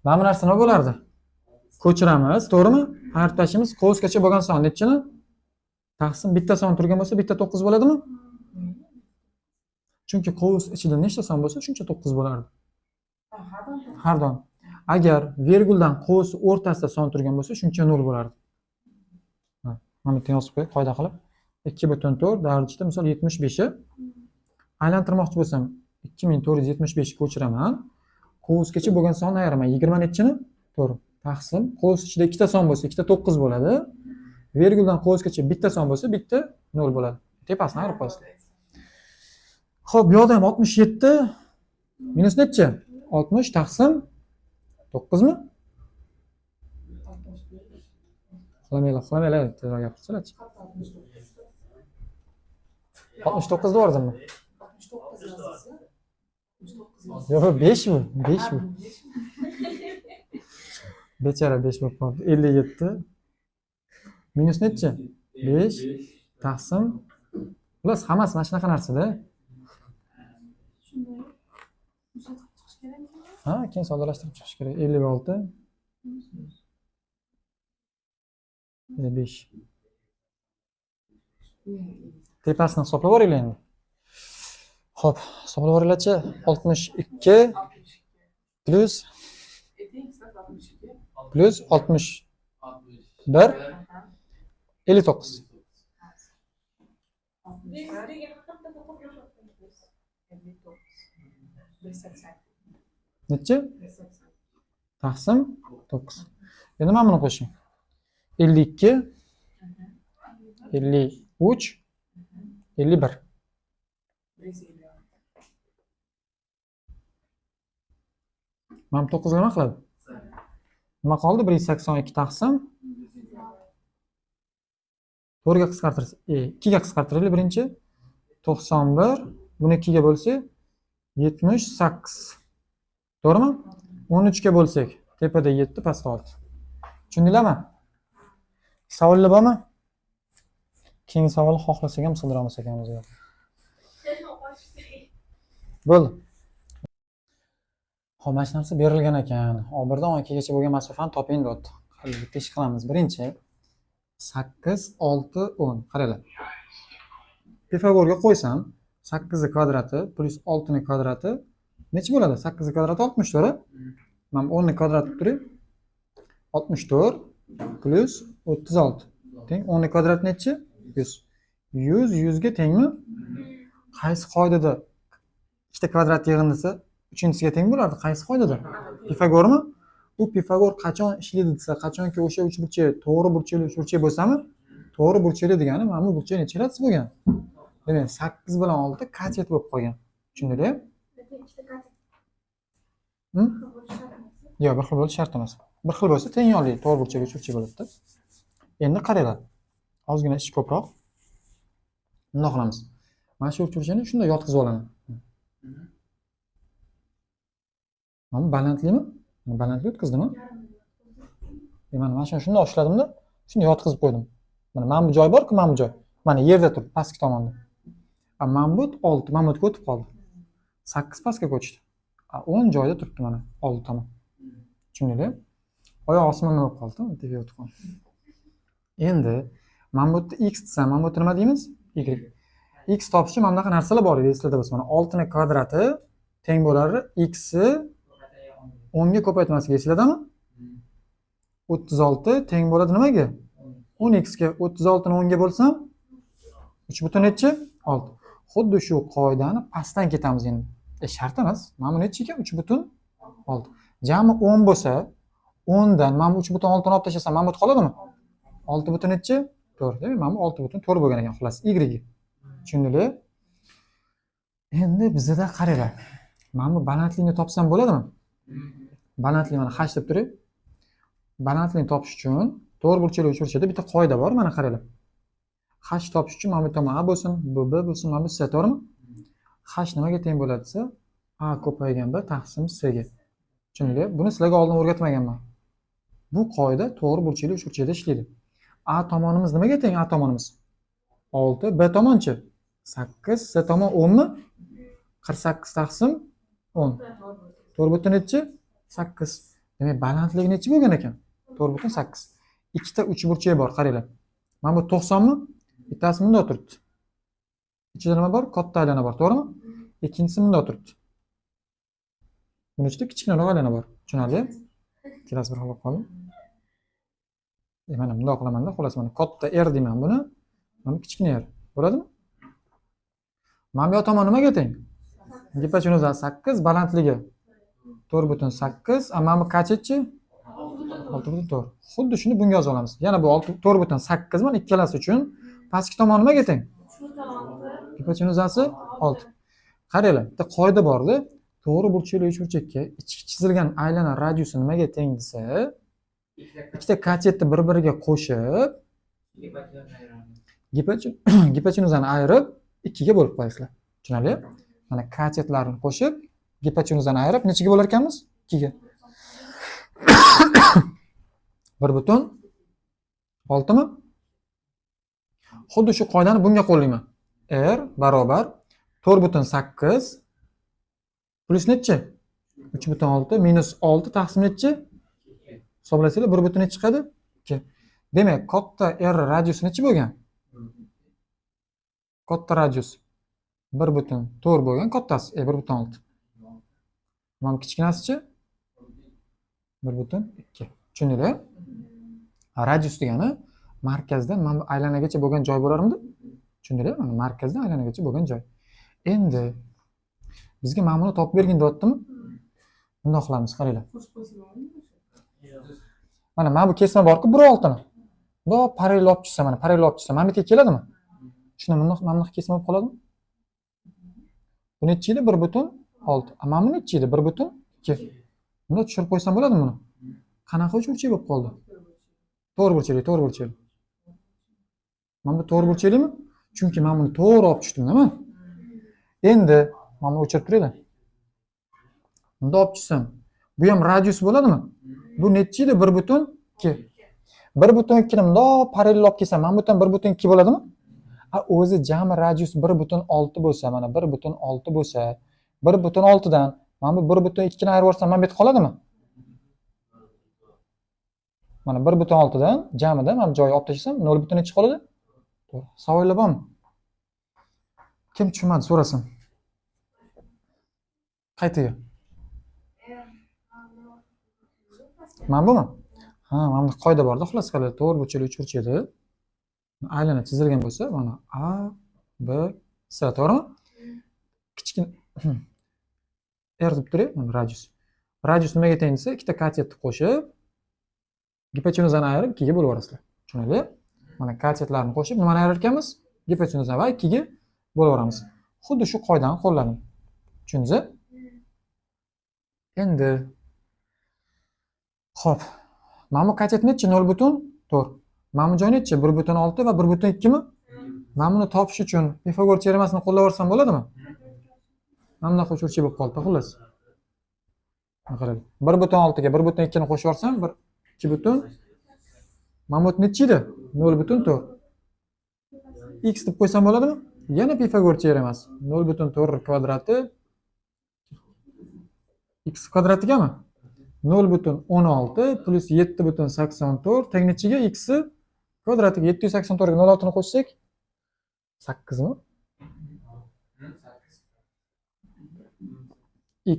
Mana bu narsa nima bo'lardi? Ko'chiramiz, to'g'rimi? Harflashimiz qovusgacha bo'lgan son nechini? Taqsim bitta son turgan bo'lsa, bitta 9 bo'ladimi? Chunki qovus ichida nechta son bo'lsa, shuncha 9 bo'lardi. Har doim. Agar verguldan qovus o'rtasida son turgan bo'lsa, shuncha 0 bo'lardi. Mana bu yerga yozib qo'y, qoida qilib. 2.4 darajada misol 75 ni aylantirmoqchi bo'lsam, 2475 ko'chiraman. Qovusgacha bo'lgan sonni ayiraman. 20 nechini? 4. Taqsim qovus ichida ikkita son bo'lsa, ikkita 9 bo'ladi. Verguldan qovusgacha bitta son bo'lsa, bitta 0 bo'ladi. Tepasini ayirib qo'yasiz. Xo'p, bu yoqda ham 67 minus necha? 60 taqsim 9mi? 65. Uxlamanglar, uxlamanglar, tezroq gapirsalarchi. Hatto 69. 69 deyaptimi? 69 yozasiz. 69 yozasiz. Yo'q, 5 bu, 5 bu. Ha, 5. Bechara 5 bo'lib qoldi. 57 minus nechi? 5 taqsim. Xullas, hammasi mana shunaqa narsada. Shunday. O'sha chiqish kerakmi? Ha, keyin soddalashtirib chiqish kerak. 56 5. Tepasini hisoblab yuboringlar endi. Xo'p, hisoblab yuboringlarchi. 62 plyus Ayting, siz 62. plyus 61 59. 61. 59. 180. Nechi? 180. Taqsim 9. Endi mana buni qo'shing. 52 53 51. 156. Mana bu 9 nima qiladi? Nima qoldi? 182 taqsim 4 ga qisqartirsa, 2 ga qisqartiraylik birinchi. 91, buni 2 ga bo'lsak 78. To'g'rimi? 13 ga bo'lsak, tepada 7, pastda 6. Tushundinglarmi? Savollar bormi? Keyingi savolni xohlasak ham sildira olmas ekanmiz. Bo'ldi. Xo'p, mana shu narsa berilgan ekan. A1 dan A2 gacha bo'lgan masofani toping deyapti. Qarang, bitta ish qilamiz. Birinchi 8, 6, 10. Qaranglar. Pifagorga qo'ysam, 8 ni kvadrati plyus 6 ni kvadrati necha bo'ladi? 8 ni kvadrati 64. Mana 10 ni kvadrati turing. 64 plyus 36 teng 10 ni kvadrati nechi? 100. 100 100 ga tengmi? Qaysi qoidada ikkita kvadrat yig'indisi uchinchisiga teng bo'lardi? Qaysi qoidada? Pifagormi? U Pifagor qachon ishlaydi desa, qachonki o'sha uchburchak to'g'ri burchakli uchburchak bo'lsami? To'g'ri burchakli degani mana bu burchak necha gradus bo'lgan? Demak, 8 bilan 6 katet bo'lib qolgan. Tushundinglar? Lekin ikkita katet Hı? bir xil bo'lishi shart emas. Yo'q, bir xil bo'lishi shart emas. Bir xil bo'lsa teng yonli to'g'ri burchakli uchburchak bo'ladi-da. Endi qaranglar. Ozgina ish ko'proq. Bundoq qilamiz. Mana shu uchburchakni shunday yotqizib olaman. Mana bu balandlikmi? Mana balandlik o'tkazdimi? Mana shuni shundoq ushladimda, shunday yotqizib qo'ydim. Mana bu joy bor-ku, mana bu joy. Mana yerda turibdi, pastki tomonda. A mana bu 6, mana bu yerga o'tib qoldi. 8 pastga ko'chdi. A 10 joyda turibdi mana, oldi tomon. Tushundinglar? Oyoq osmonda bo'lib qoldi, tepaga o'tib qoldi. Endi mana bu yerda x desam, mana bu yerda nima deymiz? Y. X topish uchun mana bunaqa narsalar bor edi, esinglarda bo'lsa. Mana 6 ni kvadrati teng bo'lar x ni 10 ga ko'paytmasiga, esinglardami? 36 teng bo'ladi nimaga? 10x ga. 36 ni 10 ga bo'lsam 3 butun nechi? 6. Xuddi shu qoidani pastdan ketamiz endi. Shart emas. Mana bu nechi ekan? 3,6. Jami 10 bo'lsa, 10 dan mana bu 3,6 ni olib tashlasam, mana bu qoladimi? 6 butun nechi? 4. Demak, mana bu 6,4 bo'lgan ekan, xullas, y. Tushundinglar? Endi bizda qaranglar. Mana bu balandlikni topsam bo'ladimi? Balandlik mana h deb turing. Balandlikni topish uchun to'g'ri burchakli uchburchakda bitta qoida bor, mana qaranglar. H topish uchun mana bu tomon A bo'lsin, bu B bo'lsin, mana bu C, to'g'rimi? H nimaga teng bo'ladi desa, A ko'paygan B taqsim C ga. Tushundinglar? Buni sizlarga oldin o'rgatmaganman. Bu qoida to'g'ri burchakli uchburchakda ishlaydi. A tomonimiz nimaga teng? A tomonimiz 6, B tomonchi 8, C tomon 10 mi? 48 taqsim 10. 4 butun nechi? 8. Demak, balandligi nechi bo'lgan ekan? 4,8. Ikkita uchburchak bor, qaranglar. Mana bu 90 mi? Bittasi bundoq turibdi. Ichida nima bor? Katta aylana bor, to'g'rimi? Ikkinchisi bundoq turibdi. Buni ichida kichkinaroq aylana bor. Tushunarli? Ikkalasi bir xil bo'lib qoldi. Mana bundoq qilamanda, xullas mana katta R deyman buni. Mana bu kichkina R. Bo'ladimi? Mana bu yoq tomon nimaga teng? Gipotenuzasi 8, balandligi 4,8, a mana bu katetchi 6,4. Xuddi shuni bunga yoza olamiz. Yana bu 4,8 mana ikkalasi uchun pastki tomon nimaga teng? Gipotenuzasi 6. Qaranglar, bitta qoida borda. To'g'ri burchakli uchburchakka ichki chizilgan aylana radiusi nimaga teng desa, ikkita katetni bir-biriga qo'shib, gipotenuzani ayirib 2 ga bo'lib qo'yasizlar. Tushunarli? Mana katetlarni qo'shib, gipotenuzani ayirib nechaga bo'lar ekanmiz? 2 ga. 1,6 mi? Xuddi shu qoidani bunga qo'llayman. R barobar 4,8 plyus nechi? 3,6 minus 6 taqsim nechi? Hisoblasanglar 1 butun nechi chiqadi? 2. Demak, katta R radiusi nechi bo'lgan? Katta radius 1,4 bo'lgan, kattasi 1,6. Mana kichkinasichi 1,2. Tushundinglar? Radius degani markazdan mana bu aylanagacha bo'lgan joy bo'larmidi? Tushundinglar? Mana markazdan aylanagacha bo'lgan joy. Endi bizga mana buni topib bergin deyaptimi? Bundoq qilamiz, qaranglar. Qo'shib qo'ysa bo'ladimi? Mana bu kesma borku, 1,6 ni. Bundoq parallel olib tushsa, mana parallel olib tushsa, mana bu yerga keladimi? Shuni bundoq mana bunaqa kesma bo'lib qoladimi? Bu nechi edi? 1,6. A mana bu nechi edi? 1,2. Bundoq tushirib qo'ysam bo'ladimi buni? Qanaqa uchburchak bo'lib qoldi? To'g'ri burchakli, to'g'ri burchakli. Mana bu to'g'ri burchaklimi? Chunki men buni to'g'ri olib tushdim, nima? Endi mana buni o'chirib turaylik. Bunda olib tushsam, bu ham radius bo'ladimi? Bu nechi edi? 1,2. 1,2 ni bundoq parallel olib kelsam, mana bu yerdan 1,2 bo'ladimi? A o'zi jami radius 1,6 bo'lsa, mana 1,6 bo'lsa, 1,6 dan mana bu 1,2 ni ayirib yuborsam, mana bu yerda qoladimi? Mana 1,6 dan jamida mana bu joyi olib tashlasam, 0 butun nechi qoladi? To'g'ri. Savollar bormi? Kim tushunmadi, so'rasin. Qaytaga. Mana bumi? Ha, mana bunda qoida borda, xullas qaranglar, to'g'ri burchakli uchburchakda aylana chizilgan bo'lsa, mana A, B, S, to'g'rimi? Kichkina R deb turay, mana radius. Radius nimaga teng desa, ikkita katetni qo'shib, gipotenuzani ayirib 2 ga bo'lib yuborasizlar. Tushunarli? Mana katetlarni qo'shib nimani ayirar ekanmiz? Gipotenuzani va 2 ga bo'lib yuboramiz. Xuddi shu qoidani qo'lladim. Tushundingiz? Endi xo'p, mana bu katet nechi? 0,4. Mana bu joy nechi? 1,6 va 1,2 mi? Mana buni topish uchun Pifagor teoremasini qo'llab yuborsam bo'ladimi? Mana bunaqa uchburchak bo'lib qoldi, xullas. Qarang. 1,6 ga 1,2 ni qo'shib yuborsam, 1 2 butun. Mana bu nechi edi? 0,4. X deb qo'ysam bo'ladimi? Yana Pifagor teoremasi. 0,4 kvadrati x kvadratigami? 0,16 plyus 7,84 teng nechiga? X kvadratiga. 784 ga 0,6 ni qo'shsak 8 mi?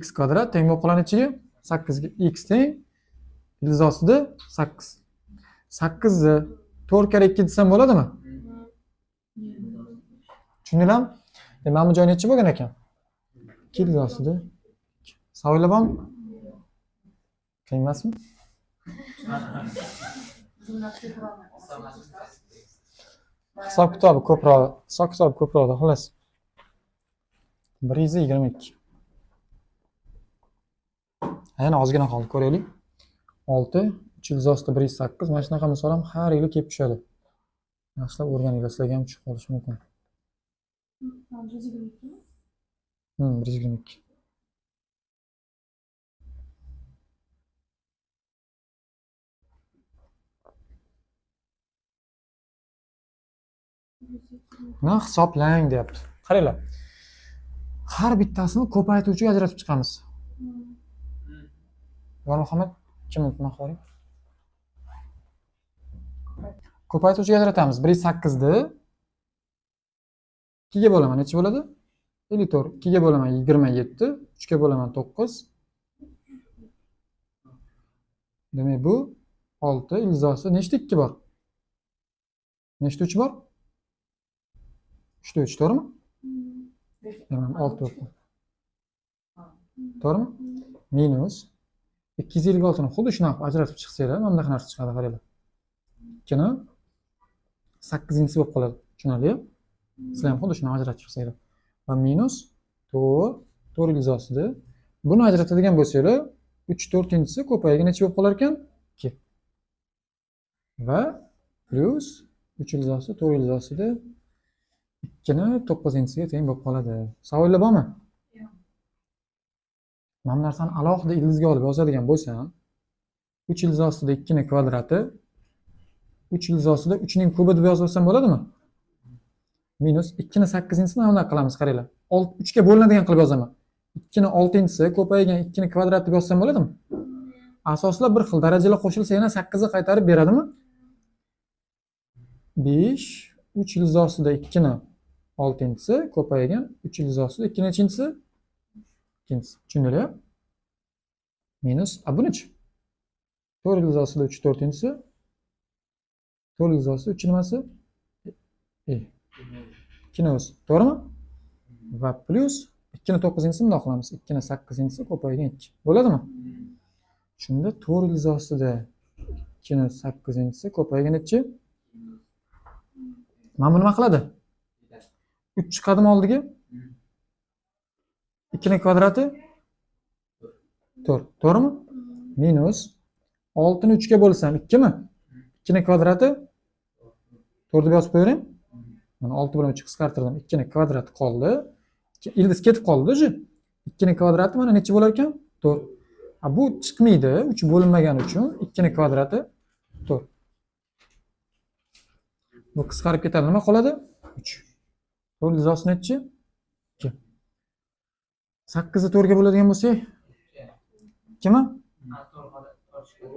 X kvadrat teng bo'lib qoladi nechiga? 8 ga. X teng ildiz ostida 8. 8 ni 4 karra 2 desam bo'ladimi? Tushundinglarmi? Demak, mana bu joy nechi bo'lgan ekan? 2 ildiz ostida. Savollar bormi? Qiyin emasmi? Hisob kitobi ko'proq, hisob kitobi ko'proqda, xullas. 122. Yana ozgina qoldi, ko'raylik. 6, 3 ildiz ostida 108. Mana shunaqa misol ham har yili kelib tushadi. Yaxshilab o'rganinglar, sizlarga ham tushib qolishi mumkin. 122 mi? 122. Buni hisoblang deyapti. Qaranglar. Har bittasini ko'paytiruvchiga ajratib chiqamiz. Yor Muhammad, kim nima qiling? Ko'paytiruvchiga ajratamiz. 108 ni 2 ga bo'laman, necha bo'ladi? 54. 2 ga bo'laman 27, 3 ga bo'laman 9. Demak, bu 6 ildiz ostida nechta 2 bor? Nechta 3 bor? 3 ta 3, to'g'rimi? Demak, 6 bo'ldi. To'g'rimi? Minus 256 ni xuddi shunaqa qilib ajratib chiqsanglar, mana bunaqa narsa chiqadi, qaranglar. 2 ni 8-inchisi bo'lib qoladi. Tushunarli? Sizlar ham xuddi shuni ajratib chiqsanglar. Va minus 4, 4 ildiz ostida Buni ajratadigan bo'lsanglar, 3 to'rtinchisi ko'paygan necha bo'lib qolar ekan? 2. Va plyus 3 ildiz ostida 4 ildiz ostida 2 ni 9-inchisiga teng bo'lib qoladi. Savollar bormi? Yo'q. Mana bu narsani alohida ildizga olib yozadigan bo'lsam, 3 ildiz ostida 2 ni kvadrati 3 ildiz ostida 3 ning kubi deb yozib olsam bo'ladimi? Minus 2 ni 8-inchisini anaqa qilamiz, qaranglar. 3 ga bo'linadigan qilib yozaman. 2 ni 6-inchisi ko'paygan 2 ni kvadrat deb yozsam bo'ladimi? Asoslar bir xil, darajalar qo'shilsa yana 8 ni qaytarib beradimi? 5 3 ildiz ostida 2 ni 6-inchisi ko'paygan 3 ildiz ostida 2 nechinchisi? Ikkinchisi. Tushundinglar? Minus, a bunichi? 4 ildiz ostida 3 to'rtinchisi, 4 ildiz ostida 3 nimasi? 2 ni o'zi. To'g'rimi? Va plyus 2 ni 9-inchisi bundoq qilamiz. 2 ni 8-inchisi ko'paygan 2. Bo'ladimi? Shunda 4 ildiz ostida 2 ni 8-inchisi ko'paygan nechi? Mana bu nima qiladi? 3 chiqadimi oldiga? 2 ni kvadrati 4. To'g'rimi? Minus 6 ni 3 ga bo'lsam 2 mi? 2 ni kvadrati 4 deb yozib qo'yavering. Mana 6 bilan 3 qisqartirdim. 2 ni kvadrati qoldi. Ildiz ketib qoldi уже. 2 ni kvadrati mana necha bo'lar ekan? 4. A bu chiqmaydi, 3 bo'linmagani uchun 2 ni kvadrati 4. Bu qisqarib ketadi. Nima qoladi? 3. 4 ildiz osti nechi? 2. 8 ni 4 ga bo'ladigan bo'lsak, 2mi? Ha, to'g'ri qoladi. To'g'ri chiqadi.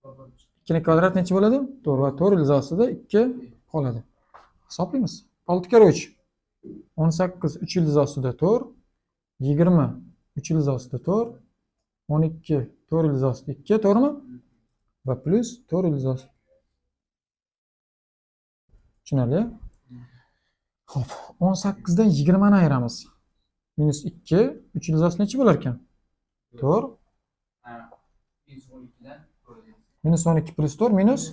To'g'ri bo'lib chiqadi. 2 ni kvadrat necha bo'ladi? 4 va 4 ildiz ostida 2 qoladi. Hisoblaymiz. 6 karra 3. 18 3 ildiz ostida 4. 20 3 ildiz ostida 4. 12 4 ildiz ostida 2, to'g'rimi? Va plyus 4 ildiz ostida. Tushunarli? Xo'p, 18 dan 20 ni ayiramiz. Minus 2, 3 ildiz ostida necha bo'lar ekan? 4. Ha. Minus 12 dan to'rt. Minus 12 plyus 4 minus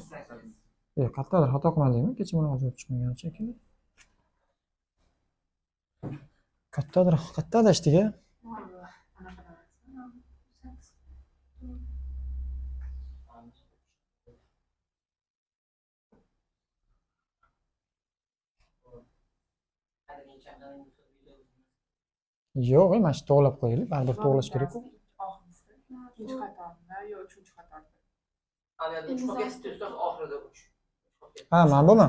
Minus 8. Qayerdadir xato qilmadingmi? Kecha buni javob chiqmagan shekilli. Kattadir, qayerda adashdik a? Anaqa emas. Yo'q, mana shu to'g'rilab qo'yaylik. Baribir to'g'rilash kerak-ku. Oxirgisi. Ikkinchi qatorda yo uchinchi qatorda. Ana yerda 3 qolib ketibdi, ustoz, oxirida 3. Ha, mana bumi?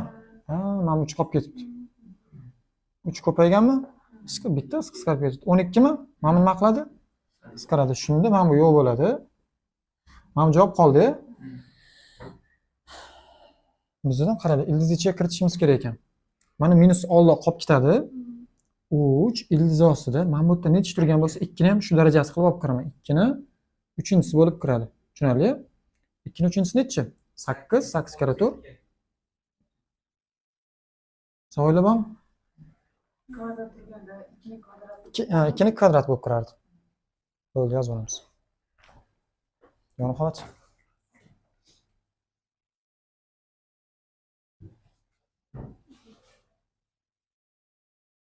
Ha, mana bu 3 qolib ketibdi. 3 ko'payganmi? Qisqa bittasi qisqarib ketibdi. 12 mi? Mana bu nima qiladi? Qisqaradi. Shunda mana bu yo'q bo'ladi. Mana bu javob qoldi. Bizdan qaradi, ildiz ichiga kiritishimiz kerak ekan. Mana minus oldi qolib ketadi. 3 ildiz ostida mana bu yerda necha turgan bo'lsa, 2 ni ham shu darajasi qilib olib kiraman. 2 ni uchinchisi bo'lib kiradi. Tushunarli? 2 ni uchinchisi nechi? 8, 8 karra 4. Savollar bormi? Kvadrat turganda 2 kvadrat. 2 ni kvadrat bo'lib kirardi. Bo'ldi, yozib olamiz. Yonib holat.